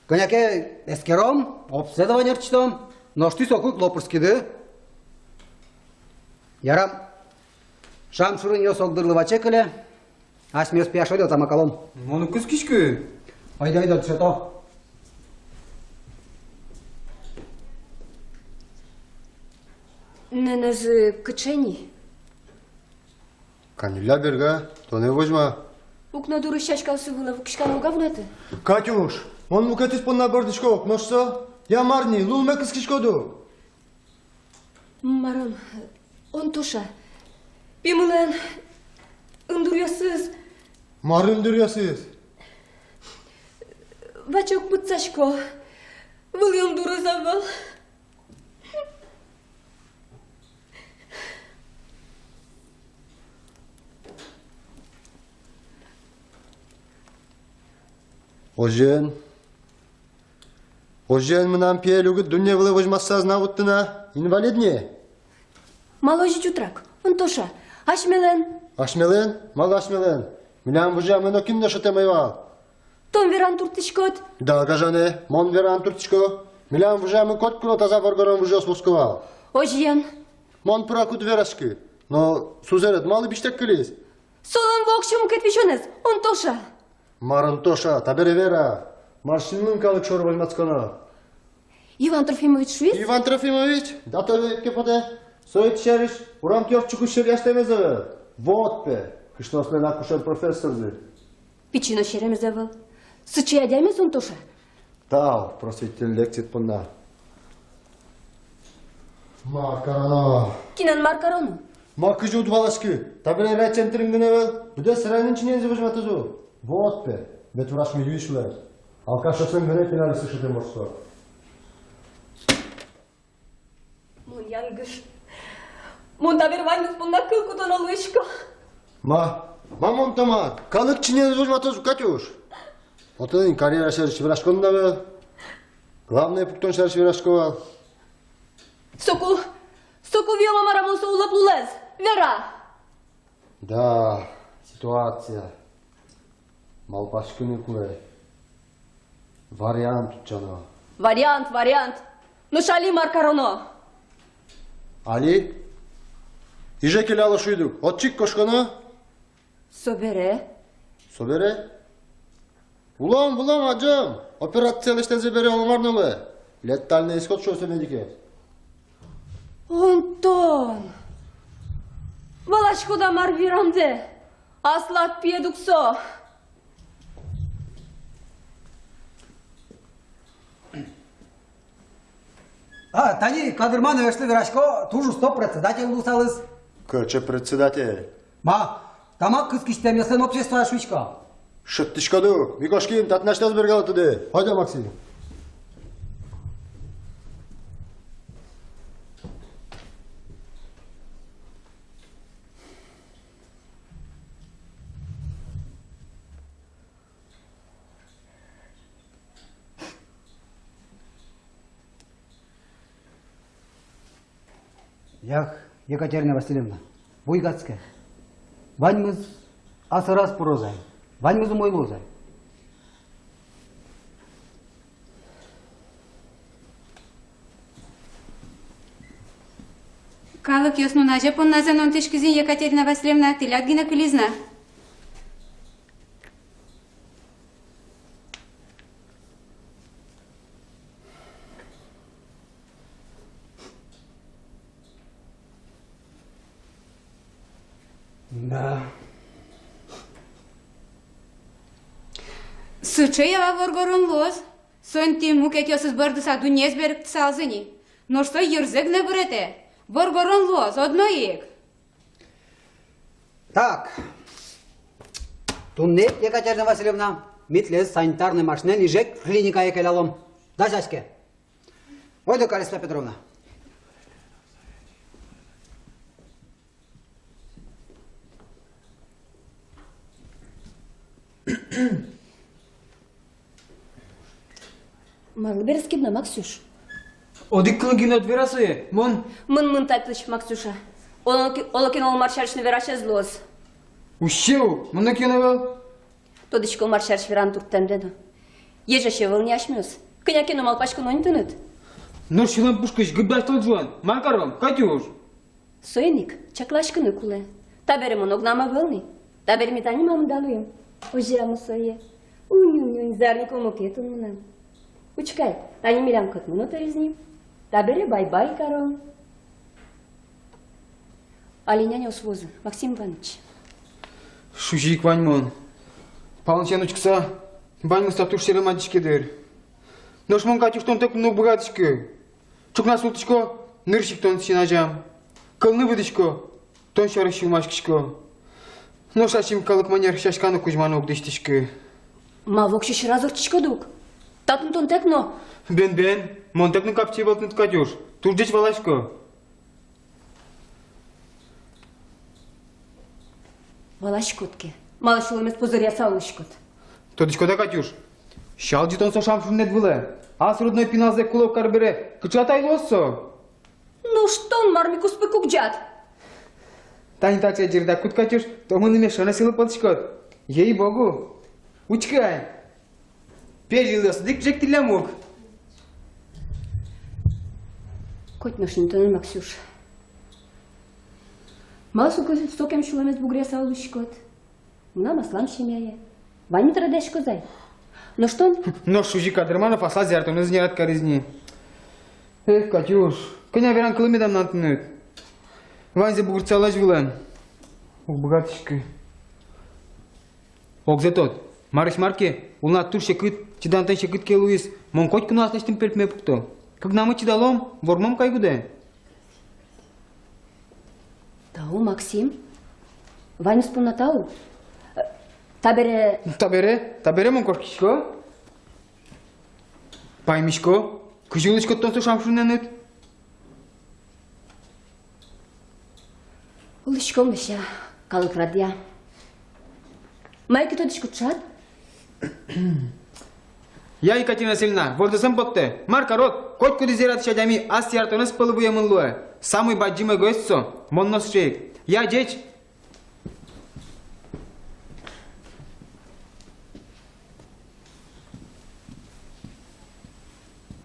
кӧня ке эскером, обследование ортчытом, нош тӥ соку ик лопырскиды. Ярам, Шамшуринъёс ог дырлы ваче кыле, асьмеос пияш ойдо тамакалом. Мон уг кыскиськы. Ойдо, ойдо, дышето. Нэнэз кыӵе ни? Каньылля берга, тонэ возьма. Укно дурысь сяськаосы вылэ вукиськаны уг-а вунэты? Катюш, мон мукетыз понна бӧрдӥсько ук, нош со? Я мар ни, лулме кыскиськод ук? Марым, Онтоша, пимылэн ымдуръёсыз. Мар ымдуръёсыз? Ваче уг пытсасько, вылӥ ымдурыз ӧвӧл. Озьыен, озьыен, мынам пие люкыт дунне вылэ возьмаса ӧз на вутты на, инвалид ни. Малы озьы чутрак, Онтоша? Асьмелэн. Асьмелэн? Малы асьмелэн? Милям выжыямы нокин но шӧтэм ӧй вал. Тон вераны турттӥськод? Да, гажанэ, мон вераны турттӥсько. Милям выжыямы котьку но таза воргорон выжыос вордско вал. Озьыен. Мон пырак уд вераськы. Но сузэред малы бызьтэк кылиз? Солэн воксё мукет висёнэз, Онтоша. Мар Онтоша, табере вера. Мар синмын калык шоры возьматсконо? Иван Трофимович шуиз? Иван Трофимович? Да, табере ик потэ. Со ик сярысь урам киос чукысь сьӧръяськемез ӧвӧл. Вот пе, кышноослэн акушер-профессорзы. Пичи но серемез ӧвӧл. Сыӵе адямиез, Онтоша. Тау, просветительной лекциед понна. Мар кароно? Кинэн мар кароно? Ма, кызьы уд валаськы? Табере райцентрын гинэ ӧвӧл, быдэс районын чиньыенызы возьматозы. Вот пе, ветврачмы юись луэ. Алкашъёслэн гинэ пиналъёссы шӧтэм вордско. Мон янгыш. Мон табере ваньмыз понна кыл кутоно луисько. Ма, ма мон та, ма, калык чиньыенызы возьматозы, Катюш. Отын карьера сярысь вераськон но ӧвӧл. Главное пуктон сярысь верасько вал. Соку, соку виёма, мар-а мон со улэп лулэз? Вера! Да, ситуация. Малпаськыны кулэ. Вариант утчано. Вариант, вариант. Нош али мар кароно? Али? Иже келяло шуид ук. Отчы ик кошконо. Собере? Собере? Улом, улом, адӟом. Операция лэсьтэмзэ бере оло мар но луэ. Летальный исход, шуо со медикъёс. Онтон! Валаськод-а, мар верамдэ? Аслад пиед ук со. А, тани Кадырмановешлы верасько, туж усто председатель луысалыз. Кыӵе председатель? Ма, тамак кыскисьтэмъёслэн обществояз шуисько. Шедьтӥськод ук, ми кошким, татын асьтэос бергало, туды. Ходя, Максим. Эх, Екатерина Васильевна, буйгатске. Ваньмыз асыраз пыроз ай, ваньмыз умой луоз ай. Калыкъёс нуназе понназэ нонтӥськизы ини, Екатерина Васильевна, тӥляд гинэ кылиз на. Да. Сыӵе ява воргорон луоз. Соин тӥ мукетъёсыз бӧрдыса дуннеез берыктысалзы ини. Нош со йырзэ гинэ выретэ. Воргорон луоз одно ик. Так. Туннэ, Екатерина Васильевна, ми тӥледыз санитарной машинаен Ижек клиникае келялом. Дасяське. Ойдо, Кариста Петровна. Малы берытскид на, Максюш? Одӥг кыл гинэ уд вера сое, мон... Мын, мын татысь, Максюша. Оло ки-, оло ке но мар сярысь но верасез луоз. Усе ук, мон нокин ӧвӧл. Тодӥсько, мар сярысь вераны турттэмдэ но. Ежесь ӧвӧл ни асьмеос. Кӧня ке но малпаськоно ни тыныд. Нош сюлэм пушкысь гыбдась тол ӝуан. Мар каром, Катюш? Соин ик чакласькыны кулэ. Табере мон огнам ӧвӧл ни. Табере ми тани мамыда луим. Озьы-а мон сое? Унь-унь-унь, зарни кумыкетӥ мынам. Учкы ай, тани милям кӧтмы но тӧлиз ни. Табере бай-бай каром. Али няняос вуозы, Максим Иваныч. Шузи ик вань мон. Палэнысен учкыса, ваньмыз та туж серем адӟиське дыр. Нош мон, Катюш, тонтэк но уг быгатӥськы. Ӵукна султӥсько, нырысь ик тон син азям. Кӧлыны выдӥсько, тон сярысь сюлмаськисько. Нош ачим калык манер сяська но кузьма но уг дӥсьтӥськы. Ма, воксё сьӧраз ортчиськод ук? Татын тонтэк но? Бен, бен, монтэк но капчи ӧвӧл тыныд, Катюш. Туж ӟеч валасько. Валаськод ке, малы сюлэмез пузыръяса улӥськод? Тодӥськод-а, Катюш, сялӟи тон со шамшуринэд вылэ. Ас родной пиналзэ кулэ уг кар бере, кыӵе атай луоз со? Нош тон мар ми куспы кугӟад? Тани таӵе ӟырдакуд, Катюш, тон мыным эшшо но сӥлы потӥськод. Ей-богу. Учкы ай. Пельылъёсыд ик ӝектӥллям ук. Коть нош ни тонэн, Максюш. Малы соку сокем сюлэмез бугръяса улӥськод? Мынам аслам семьяе. Ваньмы тыредъяськоз ай. Нош тон? Нош Шузи Кадырманов аслаз яратонэз нерад кариз ни. Эх, Катюш, кӧня веран кылы медам на тыныд. Ваньзэ бугыртысал азьвылэн. Уг быгатӥськы. Огзэ тод, марысь мар ке, улонад туж секыт, чидантэн секыт ке луиз, мон котьку но аслэсьтым пельпуме пукто. Кыкнамы чидалом, вормом кайгудэ. Тау, Максим. Ваньмыз понна тау. Э, табере... Табере, табере мон кошкисько. Паймисько, кызьы улӥськод тон со шамшуринэныд. Улӥськом, веся, калык радъя. Мае ке тодӥськод шат? Я, Екатерина Васильевна, вордосэн поттэ. Мар карод, котькудӥз яратӥсь адями ас яратонэз пӧлы вуэмын луэ. Самый бадӟым эгоист со, мон но сыӵе ик. Я, ӟеч.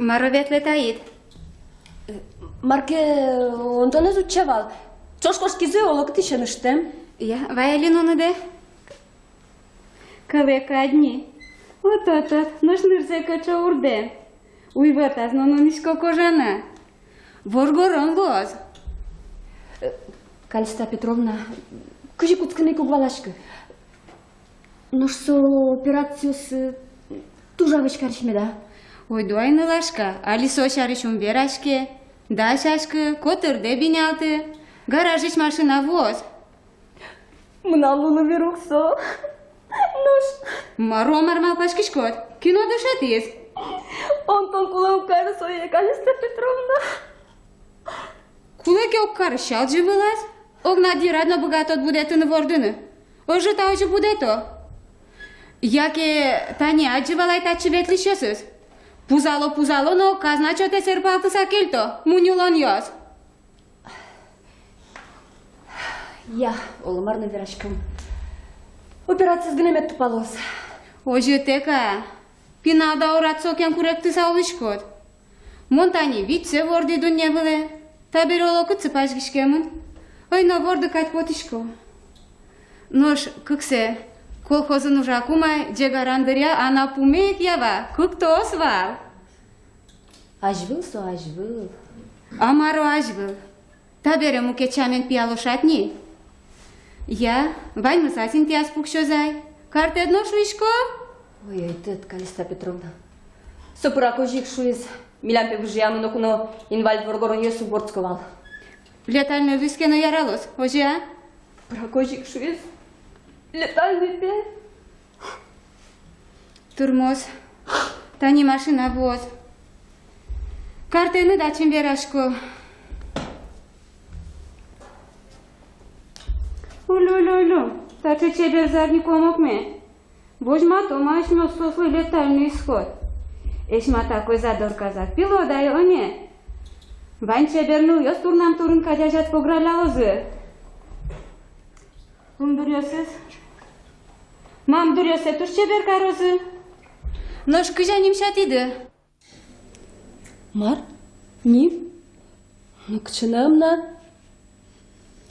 Мар-о ветлэ таид? Мар ке, Онтонэз утча вал. Ӵош кошкизы, олокытысь эн ыштэм. Я, вай али нуныдэ. Кылэ кадь ни. От-от-от, нош нырзэ кыӵе урдэм. Уйвӧтаз но нунисько кожана. Воргорон луоз. Э, Калиста Петровна, кызьы кутскыны ик уг валаськы. Нош со операциос, э, туж-а вӧсь карись меда? Ойдо ай, нылашка, али со сярысь ум вераське. Дасяськы, котырдэ бинялты, гаражысь машина вуоз. Мынам лулы вир ук со. Нош мар-о, мар малпаськиськод? Кин о дышетӥз? Онтон кулэ уг кары сое, Калиста Петровна. Кулэ ке уг кары, сялӟы вылаз. Огнад йырад но быгатод будэтыны вордыны. Озьы та озьы будэтод. Яке тани адӟы вал ай татчы ветлӥсьёсыз. Пузало, пузало но, казна чотэ серпалтыса кельто, муньылонъёс. Я, оло мар но вераськом. Операциез гинэ мед тупалоз. Озьы тэк-а? Пинал даурад сокем куректыса улӥськод. Мон тани витьсэ вордӥ дунне вылэ. Табере оло кытчы пазьгиськемын. Ой, но вордык кадь потӥсько. Нош кыксэ колхозын ужаку май, ӟегаран дыръя, анапуме ик ява, кыктоос вал. Азьвыл со, азьвыл. А мар-о азьвыл? Табере мукет сямен пияло шат ни. Я, ваньмыз ас интыяз пуксёз ай. Картэд но, шуисько. Ой, ой, тӥ, Калиста Петровна. Со пырак озьы ик шуиз. Милям пе выжыямы ноку но инвалид воргоронъёс уг вордско вал. Летальной луиз ке но яралоз, озьы-а? Пырак озьы ик шуиз. Летальной пе. Тырмоз. Тани машина вуоз. Картэныд ачим верасько. Улю, улю, улю. Таӵе чебер зарни комокме. Возьмато ма асьмеос соослы летальный исход. Эшшо ма такой задор казак пилод ай, о не. Вань чебер нылъёс турнам турын кадь азяд погралялозы. Кундуръёсыз. Мамдуръёссэ туж чебер карозы. Нош кызьы ним сётӥды? Мар? Ним? Ну, кыӵе но ӧм на.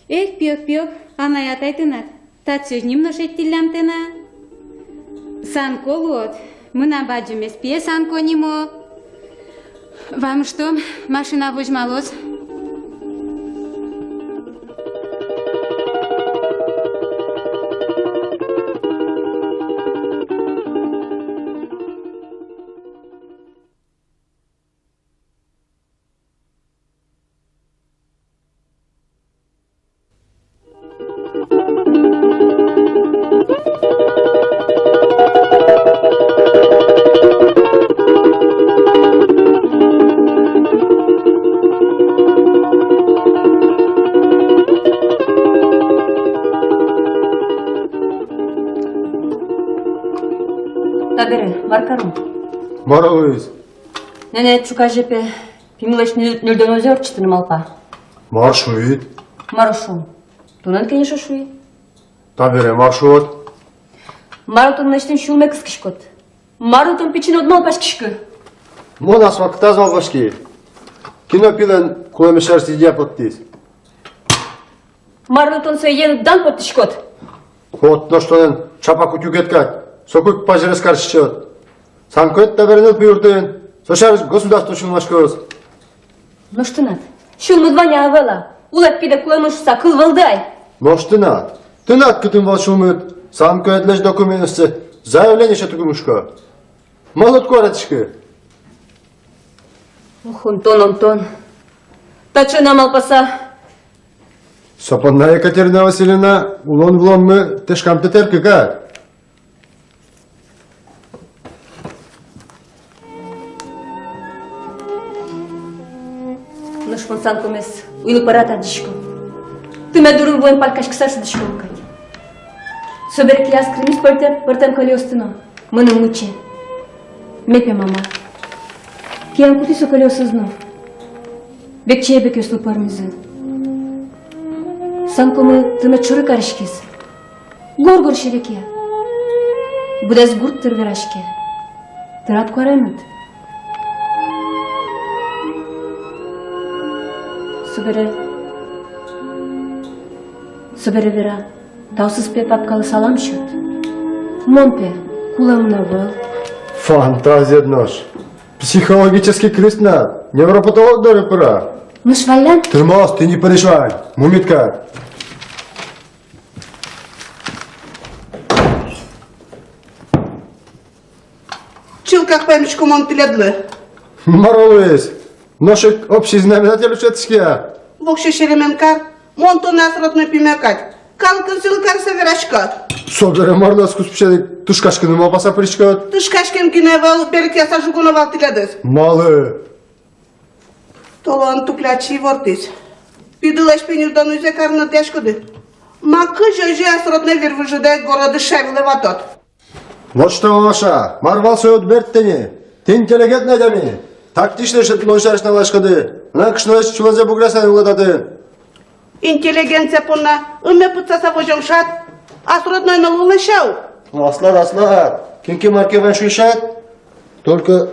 Эх, пиёк, пиёк, анай-атай тынад. Татчы ним но шедьтӥллям тӥ на. Санко луод. Мынам бадӟымез пие Санко нимо. Вамыштом, машина возьмалоз. Табере мар каром? Мар луиз? Нэнэ ӵуказе пе пимылэсь ню-, нюльдонозэ ортчытыны малпа. Мар шуид? Мар шуом? Тонэн кенешо, шуи. Табере мар шуод? Мар тон мынэсьтым сюлме кыскиськод? Мар тон пичи но уд малпаськиськы? Мон ас вакытаз малпаськи. Кин о пилэн кулэмез сярысь идея поттӥз? Марлы тон сое йӧн дан поттӥськод? Вот нош тонэн ӵапак утюгед кадь, соку ик пазьырес кариськод. Санкоед табере нылпи юртын, со сярысь государство сюлмаськоз. Нош тынад сюлмыд вань-а, ӧвӧл-а? Улэп пидэ кулэмын шуса кыл вӧлды ай. Нош тынад, тынад кытын вал сюлмыд Санкоедлэсь документсэ заявление сётыку мушко? Малы уд куаретӥськы? Ох, Онтон, Онтон. Таӵе на малпаса. Со понна, Екатерина Васильевна, улон-вылонмы тэшкамтэ тэркы кадь. Нош мон Санкомес уйлы пӧрад адӟисько. Тымет дурын вуэм палькаськыса шудӥсько кадь. Собере кияз кырымысь пӧртэм, пӧртэм кӧльыосты но мыным мыче. Ме пе мама. Киям кутӥ со кӧльыосыз но. Векчи эбекъёслы пӧрмизы. Санкомы тымет шоры кариськиз. Гор-гор серекъя. Быдэс гурт тыр вераське. Тырад куаремыт. Собере, собере вера, таосыз пе папкалы салам сёт. Мон пе кулэмын ӧвӧл. Фантазиед нош. Психологический кризис на, невропатолог доры пыра. Нош валлян? Тырмоз, тӥни пырись вань, мумит кадь. Чылкак паймисько мон тӥледлы. Мар луиз? Нош ик общий знаменатель шедьтӥське-а? Воксё серемен кар, мон тонэ ас родной пиме кадь. Калыкын сылы карыса вераськод. Собере мар луиз, куспысен ик тышкаськыны малпаса пыриськод? Тышкаськем гинэ ӧвӧл, берыкъяса жугоно вал тӥледыз. Малы? Толон туклячи ивортӥз. Пидылэсь пе ньыльдон нуизэ карыны дӥяськоды. Ма кызьы озьы ас родной вир выжыдэ городысь шай вылэ ватод. Вот что, Маша, мар вал со уд берт тӥни. Тӥ интеллигентной адями. Тактичной шедьтылон сярысь но валаськоды. Ана кышнолэсь сюлэмзэ буграса улэ татын. Интеллигенция понна ымме пытсаса возём шат, ас родной но луылэ шат. Аслад, аслад. Кин ке мар ке вань шуиз шат. Только...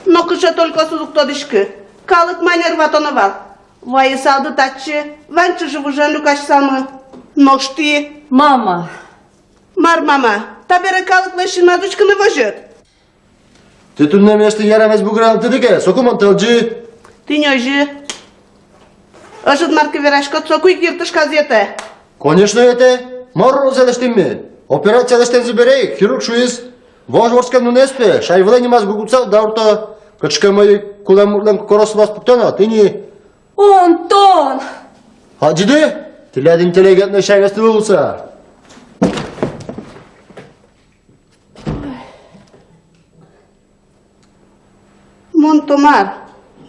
Но кыӵе только, сузук тодӥськы. Калык манер ватоно вал. Вайысалды татчы, вань чыжы-выжыен люкаськысалмы. Нош тӥ? Мама. Мар мама? Табере калыклэсь синмаз учкыны возьыт. Тӥ туннэ милесьтым ярамез бугралыны тӥды ке, соку мон тӧлӟи. Тӥни озьы. Ӧжыт мар ке вераськод, соку ик йыртышказ йӧтэ. Конечно, йӧтэ. Мар уродзэ лэсьтӥм ми? Операция лэсьтэмзы бере ик хирург шуиз: вож вордскем нунаез пе шай вылэ нимаз гугутсал даурто. Кыӵе ке мӧйы кулэм муртлэн кукоросыныз пуктоно, тӥни. Онтон! Адӟиды? Тӥляд интеллигентной сямен тӥ луыса. Мон, Тамар,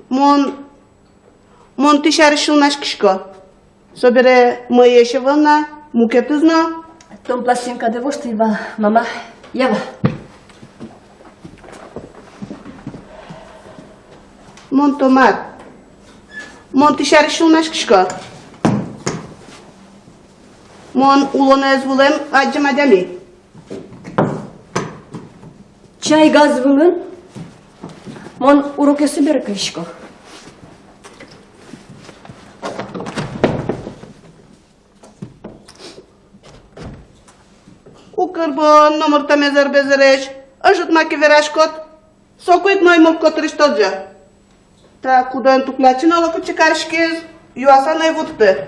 мон, мон тӥ сярысь сюлмаськисько. Собере мӧйыесь ӧвӧл на, мукетыз но. Тон пластинкадэ воштӥ вал, мама, ява. Мон, Тамар, мон тӥ сярысь сюлмаськисько. Мон улонэ ӧз вуэм адӟем адями. Чайгаз вылын мон урокъёсы берыкъясько. Укыр бон номыртэмез ӧрбезэресь ӧжыт маке вераськод, соку ик мӧймылкыд котырысь тодӟо. Та кудоен туклячи но олокытчы кариськиз, юаса но ӧй вутты.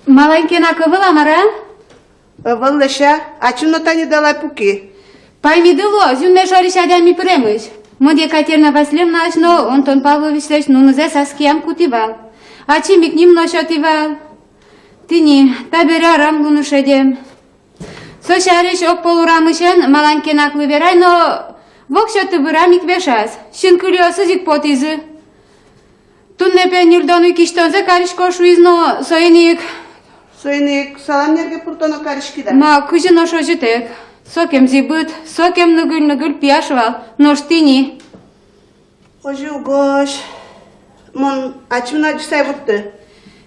Малань кенак ӧвӧл-а, мар-а? Ӧвӧл, Леся, ачим но тани далай пуки. Паймиды луоз, юнме шорысь адями пыремысь. Мон Екатерина Васильевнаысь но Онтон Павловичлэсь нунызэс аскиям кутӥ вал. Ачим ик ним но сётӥ вал. Тӥни, табере арам луны шедем. Со сярысь огпол урамысен малань кенак лы верай но, воксё тыбырам ик вешаз, синкылиосыз ик потӥзы. Туннэ пе ньыльдон уй кисьтонзэ карисько шуиз но, соин ик. Соин ик салам нерге пыртоно кариськид-а? Ма, кызьы нош озьытэк. Сокем зӥбыт, сокем ныгыль-ныгыль пияш вал, нош тӥни. Озьы угось. Мон ачим но адӟыса ӧй вутты.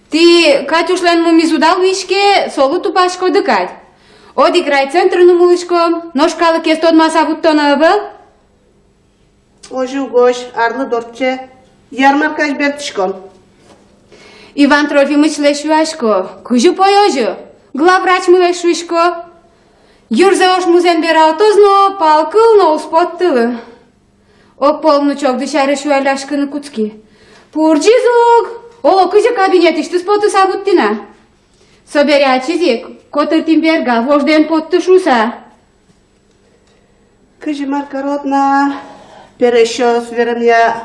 Тӥ Катюшлэн мумиз уд-а луиське, солы тупаськоды кадь. Одӥг райцентрын ум улӥськом, нош калыкез тодмаса вуттоно ӧвӧл. Озьы угось, арлыд ортче, ярмаркаысь бертӥськом. Иван Трофимычлэсь юасько, кызьы пой озьы, главврачмылэсь шуисько. Йырзэ ошмузэн вералтоз но, пал кыл но уз поттылы. Огпол внучокды сярысь юалляськыны кутски. Пурӟиз ук, оло кызьы кабинетысьтыз потыса вуттӥ на. Собере ачиз ик, котыртӥм берга, вождэ эн потты шуса. Кызьы мар карод на, пересьёс верамъя,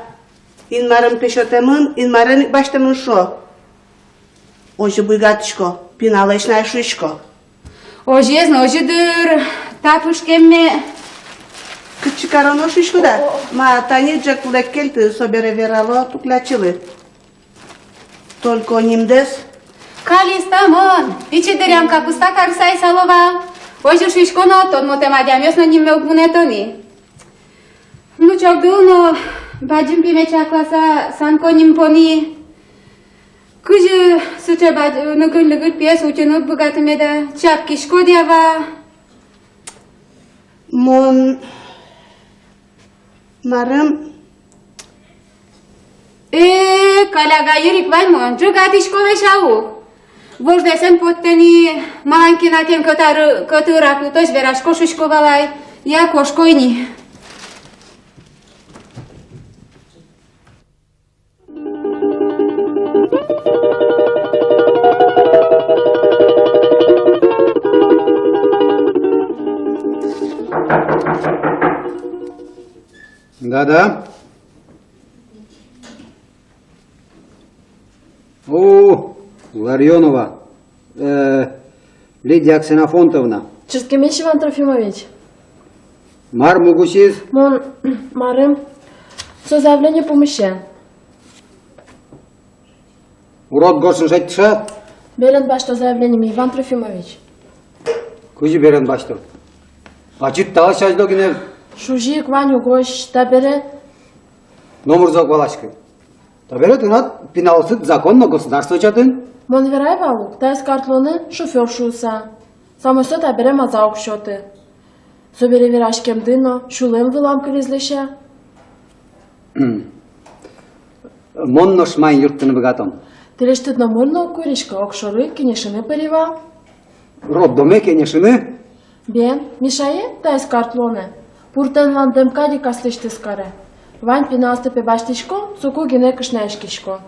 Инмарен пе сётэмын, Инмарен ик басьтэмын шуо. Озьы буйгатӥсько, пиналэсь на ӧй шуисько. Озьыез но озьы дыр, та пушкемме. Кытчы кароно шуиськод-а? О, о. Ма, тани ӝӧк вылэ кельты, собере верало туклячилы. Только нимдэс. Калиста мон, пичи дыръям капуста карыса исало вал. Озьы шуисько но, тодмотэм адямиос но нимме уг вунэто ни. Внучокды но бадӟым пиме чакласа Санько ним пони. Кызьы сыӵе бадӟ-, ныгыль-ныгыль пиез утьыны уд быгаты меда, чапкиськод-а вал? Мон, Марым? Э, калляга йырик ваньмон ӝегатӥсько весь, а ук. Вождэс эн поттэ ни, малан ке но кем котыр, котырак утозь верасько шуисько вал ай. Я, кошко ини. Да-да. О, Ларионова. Э, Лидия Ксенофонтовна. Чырткемесь, Иван Трофимович. Мар мугусиз? Мон, марым, со заявление пумысен. Урод гожтыны шедьтӥськод? Берен басьто заявлениме, Иван Трофимович. Кызьы берен басьто? Ачид талэсь азьло гинэ. Шузи ик вань угось, табере. Номыр зог валаськы. Табере тынад пиналъёсыд закон но государство чотын. Мон верай вал ук, таиз картлоны шофёр шуыса. Самой со табере маза уг сёты. Собере вераськемды но сюлэм вылам кылиз, лэся. Мон нош маин юрттыны быгатом? Тӥлесьтыд номыр но уг куриськы, огшоры кенешыны пыри вал. Роддоме кенешыны? Бен, Мишае, таиз картлоны, пуртэн вандем кадь ик аслэсьтыз каре. Вань пиналъёсты пе басьтӥсько, соку гинэ кышнояськисько.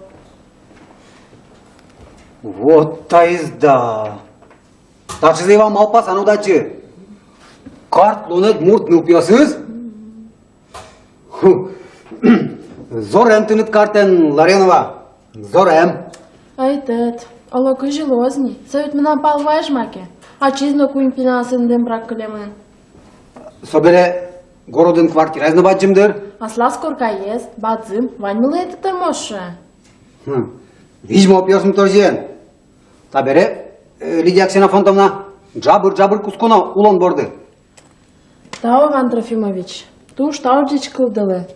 Вот таиз да! Таӵезэ ӧй вал малпаса но уд адӟы. Картлонэд мурт нылпиосыз? Ху. Зорем тыныд картэн, Ларионова, зорем. Ай, тӧд, оло кызьы луоз ни, со ведь мынам пал вазь маке. Ачиз но куинь пиналъёсын дэмбырак кылемын. Собере городын квартираез но бадӟым дыр. Аслаз коркаез, бадӟым, ваньмылы ӧтытэмоз шуэ. Хм. Визьмо пиосмы торъян. Табере, э, Лидия Ксенофонтовна, ӝабыр-ӝабыр кутсконо улон борды. Тау, Иван Трофимович, туж тау ӟеч кылдылы.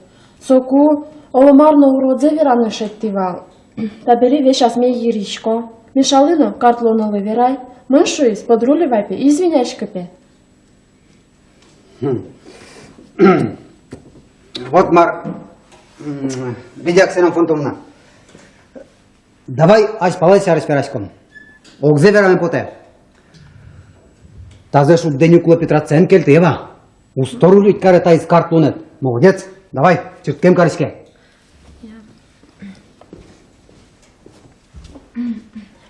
Соку оломар но уродзэ вераны шедьтӥ вал. Табере весь асме йыръисько. Мишалы но, картлонылы верай. Мын, шуиз, подруливай пе, извиняськы пе. Хм. Вот мар, м, Лидия Ксенофонтовна. Давай азьпалан сярысь вераськом. Огзэ вераме потэ. Тазэ шуддэ нюкло Петра цен кельты, Эва. Усто рулить каре таиз картлонэд. Молодец. Давай, чырткем кариське.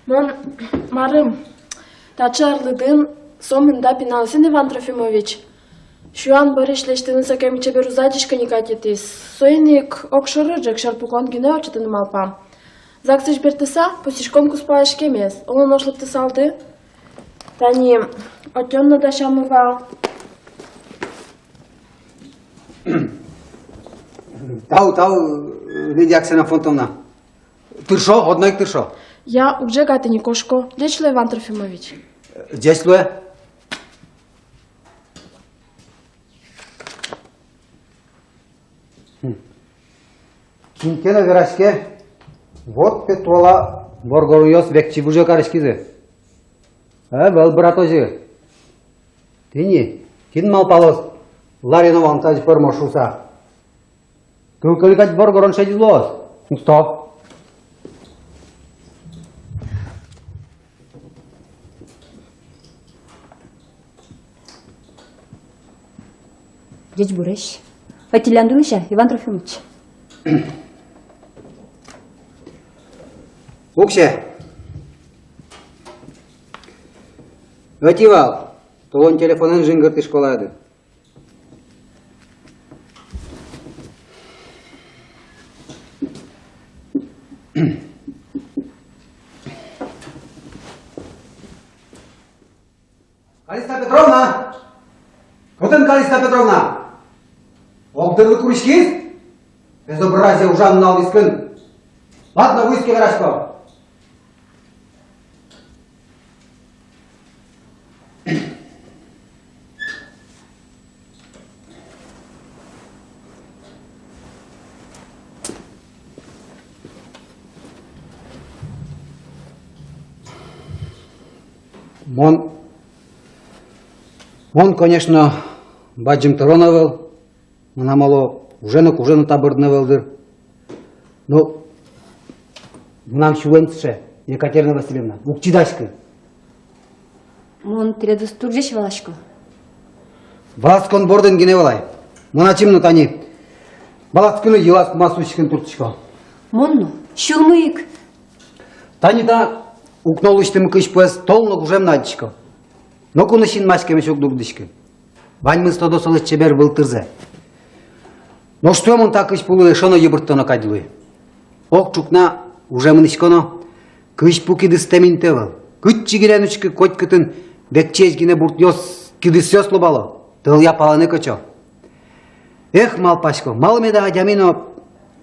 Мон, марым, таӵе арлыдын сомында пиналъёсын, Иван Трофимович. Сюан борысь лэсьтыны сокем чебер уз адӟиськы ни кадь итӥз. Соин ик огшоры ӝӧк сьӧр пукон гинэ ортчытыны малпам. ЗАГСысь бертыса, пусйиськом кузпалэсь кемез. Оло, нош лыктысалды. Тани отён но дасямы вал. Тау, тау, Лидия Ксенофонтовна. Тыршо, одно ик тыршо. Я, уг ӝегаты ни, кошко. Ӟеч луэ, Иван Трофимович. Ӟеч луэ. Хм. Кин ке но вераське, вот пе туала воргоронъёс векчи выжы кариськизы. Э, ӧвӧл быратозы. Тӥни, кин малпалоз, Ларионовалэн тазьы пӧрмоз шуыса. Кыл кӧня кадь воргорон шедиз луоз. Усто. Ӟечбуресь. Ӧтиллянды, лэся, Иван Трофимович. Уксё. Ӧти вал, толон телефонэн жингыртӥ школады. Калиста Петровна! Кытын Калиста Петровна? Огдырлы куриськиз? Безобразие, ужан нунал вискын. Ладно, вуиз ке, верасько. Мон, мон, конечно, бадӟым тырон ӧвӧл. Мынам оло Уже но, уже но та бордын ӧвӧл дыр. Но мынам сюлэм сыӵе, Екатерина Васильевна, уг чидаськы. Мон тӥледыз туж ӟеч валасько. Валаськон бордын гинэ валай. Мон ачим но тани валаськыны йылаз-пумаз усьтӥськыны турттӥсько. Мон но сюлмы ик. Тани та укно лэсьтӥм кызьпуэз тол но, гужем но адӟисько. Ноку но синмаськемысь уг дугдӥськы. Ваньмыз тодо солэсь чебер вылтырзэ. Нош туэ мон та кызьпулы эшшо но йыбырттоно кадь луи. Ог ӵукна уже мынӥсько но, кызьпу кидыстэм инты ӧвӧл. Кытчы гинэ эн учкы, котькытын векчиесь гинэ бурдъёс, кидысъёс лобало, тӧлъя палэнэ кӧчо. Эх, малпасько, малы меда адями но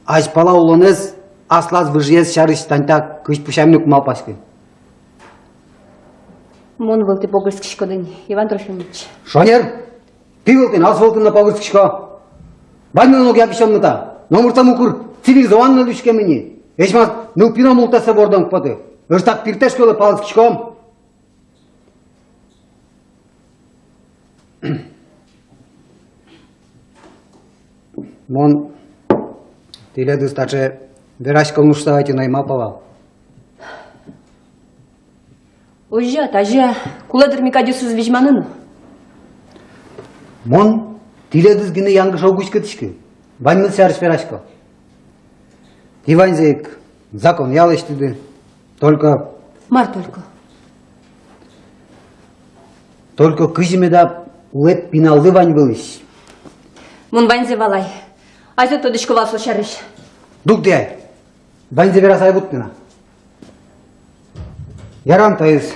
азьпала улонэз, аслаз выжыез сярысь тани та кызьпу сямен уг малпаськы. Мон вылтӥ погыльскиськоды ни, Иван Трофимович. Шонер! Тӥ вылтӥ но, ас вылтӥ но погыльскисько. Ваньмы но огъя висёнмы та. Номыр та мукыр цивилизованной луиськем ини. Эшмас нылпи но мултэссэ вордон уг поты. Ӧжытак пиртэшкылы палэнскиськом. Мон тӥледыз таӵе вераськон луыса ӧтьыны ӧй малпа вал. Озьы-а, тазьы-а, кулэ дыр ми кадьёсыз визьманы но. Мон тӥледыз гинэ янгыше уг уськытӥськы, ваньмыз сярысь верасько. Тӥ ваньзэ ик законъя лэсьтӥды. Только... Мар только? Только кызьы меда улэп пиналды вань вылысь? Мон ваньзэ валай. Азьло тодӥсько вал со сярысь. Дугды ай. Ваньзэ вераса ай вуттэ на. Ярам, таиз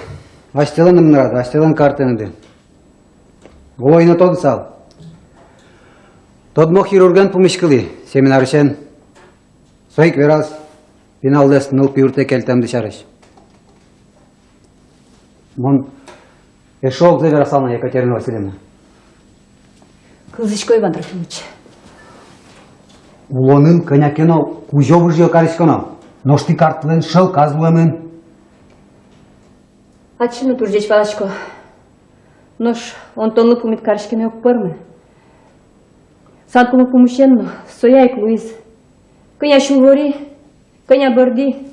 асьтэлэн номырады, асьтэлэн картэныды. Оло ини тодысал. Тодмо хирурген пумиськылӥ семинарысен. Со ик вераз пиналдэс нылпи юртэ кельтэмды сярысь. Мон эшшо огзэ верасал на, Екатерина Васильевна. Кылзӥсько, Иван Трофимович. Улонын кӧня ке но кузё-выжыё кариськоно, нош тӥ картлэн шӧлказ луэмын. Ачим но туж ӟеч валасько. Нош Онтонлы пумит кариськеме уг пӧрмы. Санкумы пумысен но соя ик луиз. Кӧня сюлвори, кӧня бӧрди.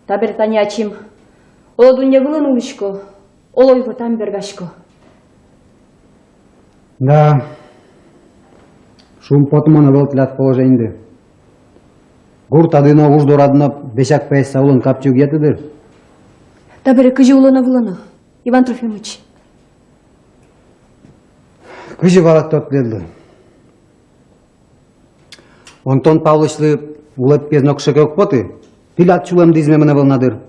Табере тани ачим оло дунне вылын улӥсько, оло ивортам бергасько. Да, шумпотымон ӧвӧл тӥляд положениды. Гуртады но, уж дорады но весяк пӧяськыса улон капчи уг йӧты дыр. Табере кызьы улоно-вылоно, Иван Трофимыч? Кызьы валэкто тӥледлы? Онтон Павлычлы улэп пиез нокыӵе ке уг поты, тӥляд сюлэмды измемын ӧвӧл на дыр.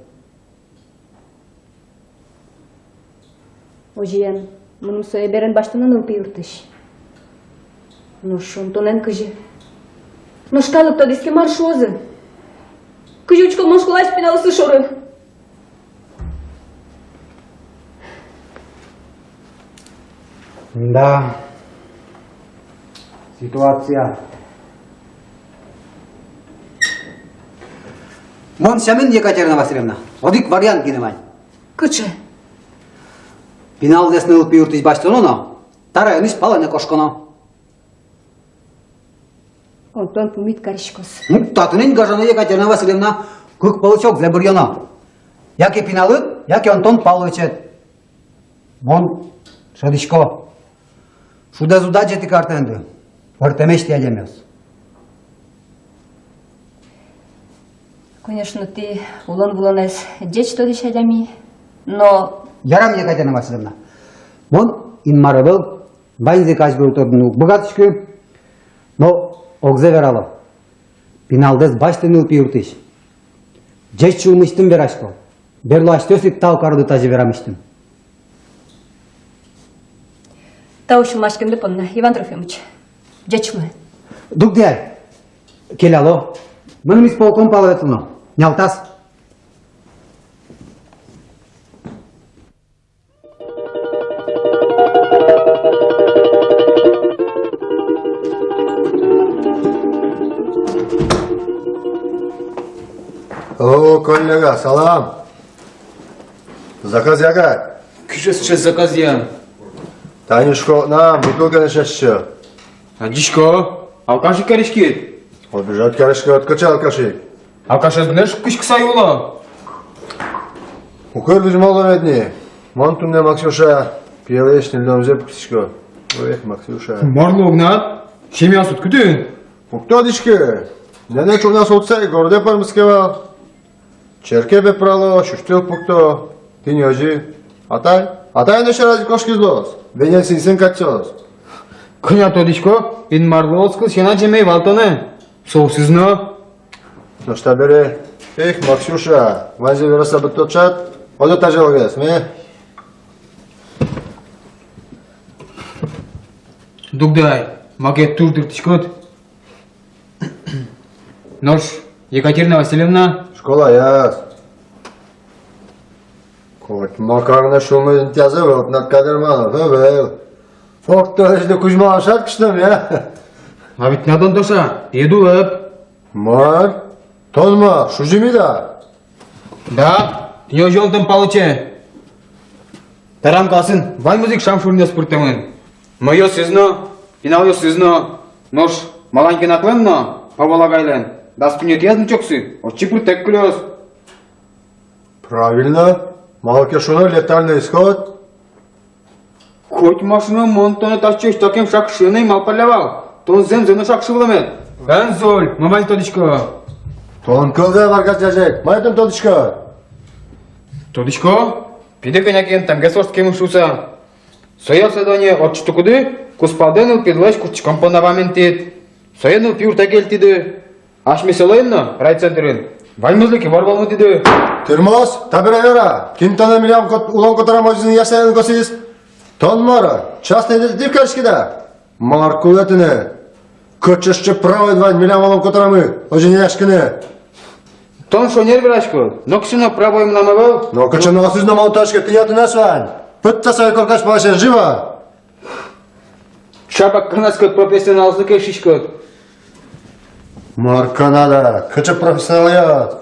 Озьыен, мыным сое берен басьтоно нылпи юртысь. Нош Онтонэн кызьы? Нош калык тодӥз ке, мар шуозы? Кызьы учко мон школаысь пиналъёсы шоры? Да. Ситуация. Мон сямен, Екатерина Васильевна, одӥг вариант гинэ вань. Кыӵе? Пиналдэс нылпи юртысь басьтоно но, та районысь палэнэ кошконо. Онтон пумит кариськоз. Ну, татын ини гажано, Екатерина Васильевна, кык пӧлысь огзэ быръёно. Яке пиналыд, яке Онтон Павловичед. Мон шӧдӥсько. Шудэз уд адӟе тӥ картэныды. Пӧртэмесь тӥ адямиос. Конечно, тӥ улон-вылонэз ӟеч тодӥсь адями, но... Ярам, Екатерина Васильевна. Мон Инмар ӧвӧл, ваньзэ ик азьвыл тодыны уг быгатӥськы, но огзэ верало. Пиналдэс басьты нылпи юртысь. Ӟеч сюлмысьтым верасько. Берло асьтэос ик тау кароды тазьы верамысьтым. Тау сюлмаськемды понна, Иван Трофимыч. Ӟеч луэ. Дугды ай. Келяло. Мыным исполком паловец луоно. Нялтас. О, коллега, салам! Заказъя-а? Кызьы сыӵе заказъя? Тани школаын бутылка но сясьчо. Адӟисько, алкаш ик кариськид. Обижать кариськод, кыӵе алкаш ик? Алкашез гинэ шуккиськыса юло. Укыр визьмо луэмед ни. Мон туннэ, Максюша, пиелэсь ньыльдонзэ пуктӥсько. Эх, Максюша. Мар луэ, Игнат? Семьяосыд кытын? Уг тодӥськы. Нэнэ ӵукна султыса ик городэ пӧрмиз ке вал. Черке пе пырало, сюсьтыл пукто. Тӥни озьы. Атай? Атай но сьӧразы кошкиз луоз. Венел синьысэн кадь соос. Кӧня тодӥсько, Инмарлы оскыл сяна ӟемме ӧй вал тонэ. Соосыз но. Нош табере. Эх, Максюша, ваньзэ вераса быдтод шат, ойдо тазьылогес, ме. Дугды ай, маке туж дыртӥськод. Нош Екатерина Васильевна? Школаяз. Коть макарна сюлмыз интыяз ӧвӧл тынад, Кадырманов, ӧвӧл. Ог толэзьлы кузьмалан шат кышномы, я? А ведь на тон, Тоша, пе дулэп. Мар? Тон ма, шузимид-а? Да, тӥни озьы, Антон Палыче. Таран классын ваньмыз ик Шамшуринысь пыртэмын. Мӧйыосыз но, пиналъёсыз но, нош Маланькинаклэн но, Павол агайлэн, дас куинетӥяз внучоксы отчы пыртэк кылёз. Правильно. Малы ке шуоно, летальный исход. Коть ма шуоно, мон тонэ татчыозь такем шакшиен ӧй малпалля вал. Тон зэмзэ но шакшы вылэмед. Эн золь, мон ваньзэ тодӥсько. Тон кылзэ варгас, ӟазег, мае тон тодӥськод? Тодӥсько, пиды кӧня ке йӧнтэмгес вордскемын шуыса. Сое обследование ортчытыкуды кузпалдэ нылпидлэсь куртчыкон понна вамен тӥд. Сое нылпи юртэ кельтӥды. Асьме селоын но, райцентрын, ваньмызлы ке вор вӧлмытӥды. Тырмоз, табере вера, кин тонэ милям кот-, улон котырамы озьы ини ясаен косӥз? Тон мар-а, частный детектив кариськод-а? Мар кулэ тыныд? Кыӵе сыӵе правоед вань милям улон котырамы озьы ини яськыны? Тон шонер вераськод, нокыӵе но правоед мынам ӧвӧл. Нокыӵе но ӧвӧл, сыӵе но мон тодӥсько, тӥни отын вань. Пыдта сое коркась паласен, живо! Чапак канадской профессионалъёслы кельшиськод. Мар Канада, кыӵе профессионалъёс?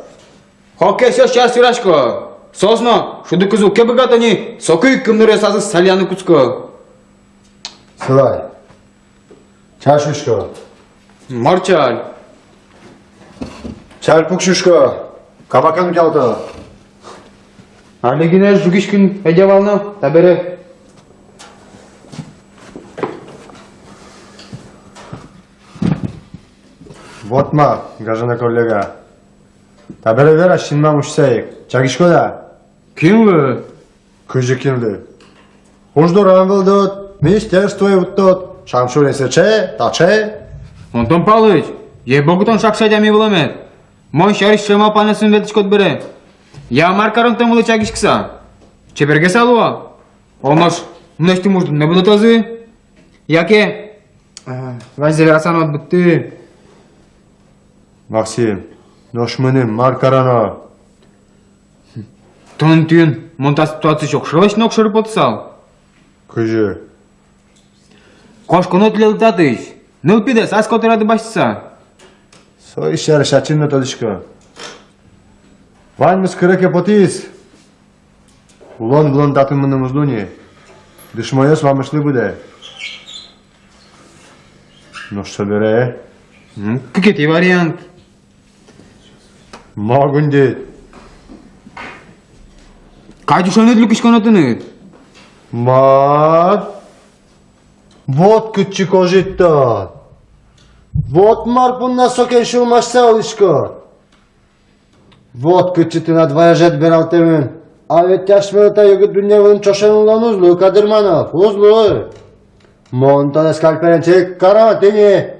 Хоккеисьёс сярысь верасько. Соос но шудыкузы уг ке быгато ни, соку ик кымныръёсазы сальяны кутско. Сылай. Чаль сюисько. Мар чаль? Чаль пук сюисько. Кабакен утялто. Али гинэ жугиськын ӧдё вал но, табере. Вот ма, гажано коллега. Табере вера синмам усьыса ик. Чагиськод-а? Кинлы? Кызьы кинлы? Уж дорам вылдод, министерствое вуттод, Шамшурин сыӵе, таӵе. Антон Палыч, ей-богу, тон шакшы адями вылэмед. Мон сярысь сыӵе малпанъёсын ветлӥськод бере. Я, мар карон тон вылэ чагиськыса? Чебергес-а луо? О, нош мынэсьтым уждунме будэтозы? Яке, э, ваньзэ вераса но уд быдты. Максим, нош мыным мар кароно? Тон интыын мон та ситуациысь огшоры лэсьтыны огшоры потысал. Кызьы? Кошконо тӥледлы татысь, нылпидэс ас котырады басьтыса. Со сярысь ачим но тодӥсько. Ваньмыз кыре ке потӥз, улон вылын татын мыным уз луы ни. Дышмонъёс вамышлы быдэ. Нош собере? М, кыкетӥ вариант. Ма гундид? Катюшаныд люкиськоно тыныд. Мар? Вот кытчы кожид тон. Вот мар понна сокен сюлмасьса улӥськод. Вот кытчы тынад вайежед бералтэмын. А ведь асьмелы та югыт дунне вылын ӵошен улон уз луы, Кадырманов, уз луы. Мон тонэ скальпелен чик каро, тӥни.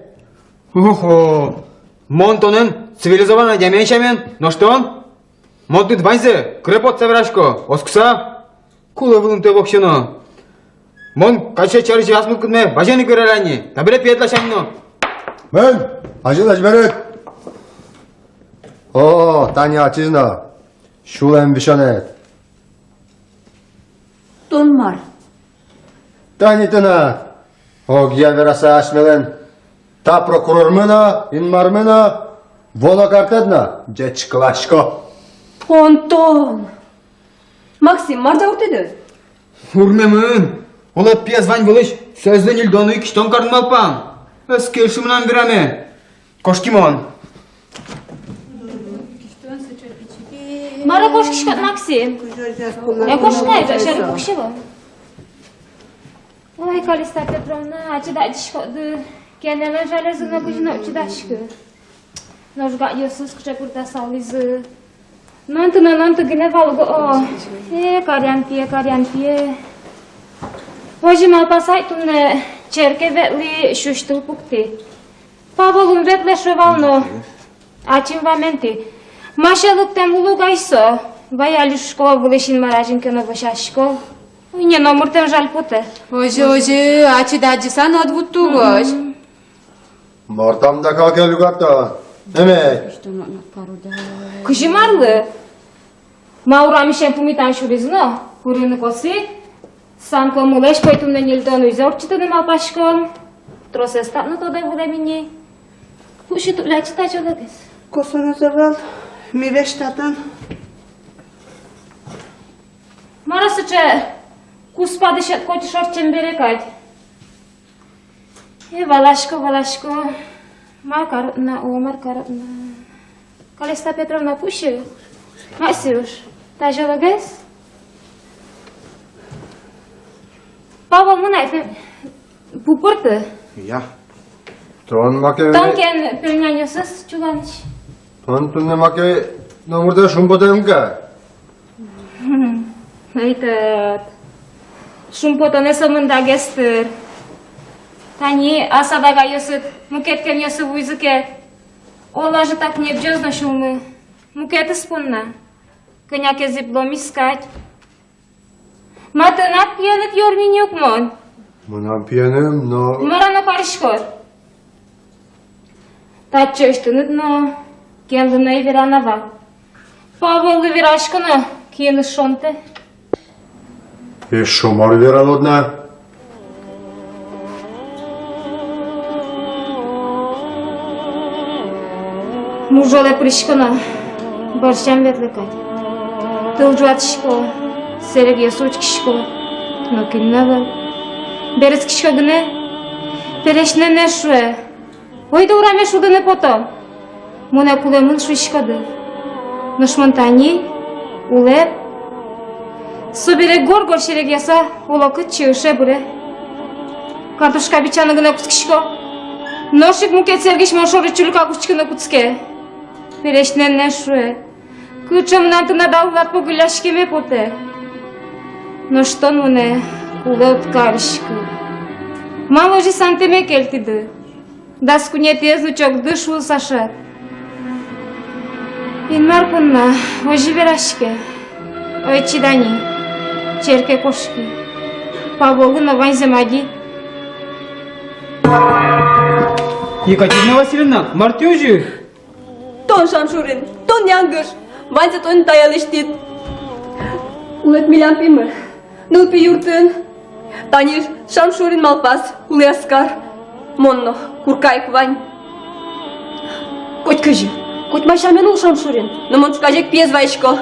Охо, мон тонэн цивилизованной адямиен сямен, нош тон? Мон тыныд ваньзэ кыре потса верасько, оскыса. Кулэ вылын тӥ воксё но. Мон кадь сярысь ас мылкыдме вазен ик вералляй ни, табере пиед ласянь но. Мын, азьло азьмерет. О, тани ачиз но. Сюлэм висёнэд. Тон мар? Тани тынад. Огъя вераса асьмелэн та прокурормы но, Инмармы но, вуоно картэд но ӟечкыласько. Антон! Максим, мар та уртӥды? Урмемын. Оло, пиез вань вылысь сое ньыльдон ик кисьтон карыны малпам. Ӧз кельшы мынам вераме. Кошки мон. Мар-о кошкиськод, Максим? Э, кошкы ай, сярысь пуксьы вал. Ой, Калиста Петровна, ачид адӟиськоды, кенэлэн жалезы но кызьы но уг чидаськы. Нош гадъёсыз кыӵе пыртасаллизы. Нонты но нонты гинэ вал уго, о. Э, каръян пие, каръян пие. Озьы малпаса ай, туннэ черке ветлӥ, сюсьтыл пуктӥ. Павол ум ветлэ шуэ вал но, ачим вамен тӥ. Ма, сьӧлыктэм луэ ук ай со. Вай али шуисько, вылысь Инмар азьын ке но вӧсясько. Уй, не номыртэм жаль потэ. Озьы, озьы, ачид адӟыса но ӧд вутты угось. Мгм. Мар тон та калыке люкатод, эмей? Кызьы марлы? Ма, урамысен пумитам сюриз но, курыны косӥд. Санкомылэсь пӧйтымтэ ньыльдон уйзэ ортчытыны малпаськом. Тросэз татын но тодэ вылэм ини. Пуксьы, тулячы тазьылогес. Косонэз ӧвӧл, ми весь татын. Мар-о сыӵе куспады сьӧд котьыш ортчем бере кадь? Э, валасько, валасько. Мар карод на, о, мар карод на. Калиста Петровна, пуксьы. Максюш, тазьылогес. Павол, мын ай, пе-, пу пырты. Я. Тон маке... Тон ке эн пельняньёсыз чуланысь. Тон туннэ маке номырдэ шумпотэм ке? Эй, тат. Шумпотонэ со мындагес тыр. Тани ас адагайёсыд, мукет кемъёсы вуизы ке, оло ӧжытак небӟоз но сюлмы. Мукетыз понна. Кӧня ке зӥб ломиз кадь. Ма, тынад пиеныд ёрмы ни ук мон. Мынам пиеным но. Мар-о но кариськод. Татчыозь тыныд но, кенлы но ӧй вера на вал. Паволлы верасько но, киыныз шонтэ. Эшшо мар вералод на? Мужолэ пырисько но, бӧрсям ветлэ кадь. Тыл ӝуатӥсько, сэрегъёсы учкисько, нокин но ӧвӧл. Берытскисько гинэ, пересьтнэнэ шуэ: «Ойдо, ураме шудыны потом». Монэ кулэмын шуиськоды. Нош мон тани улэп. Собере гор-гор серегъяса, оло кытчы, ыше быре. Картошка бичаны гинэ кутскисько. Нош ик мукет сэргысь мон шоры чулька кутскыны кутске. Пересьтнэнэ шуэ: «Кыӵе мынам тынад улад погылляськеме потэ». Нош тон монэ кулэ уд кариськы. Малы озьы сантэме кельтӥды? Дас куинетӥез но чокды шуыса шат. Инмар понна озьы вераське. Ой, чида ни, черке кошки. Паволлы но ваньзэ мадид. Екатерина Васильевна, мар тӥ озьы? Тон, Шамшурин, тон янгыш, ваньзэ тон тае лэсьтӥд. Улэп милям пимы. Нылпи юртын. Тани Шамшурин малпаз, кулэ ас кар. Мон но курка ик вань. Коть кызьы, коть ма сямен ул Шамшурин, но мон ӵуказе ик пиез вайисько.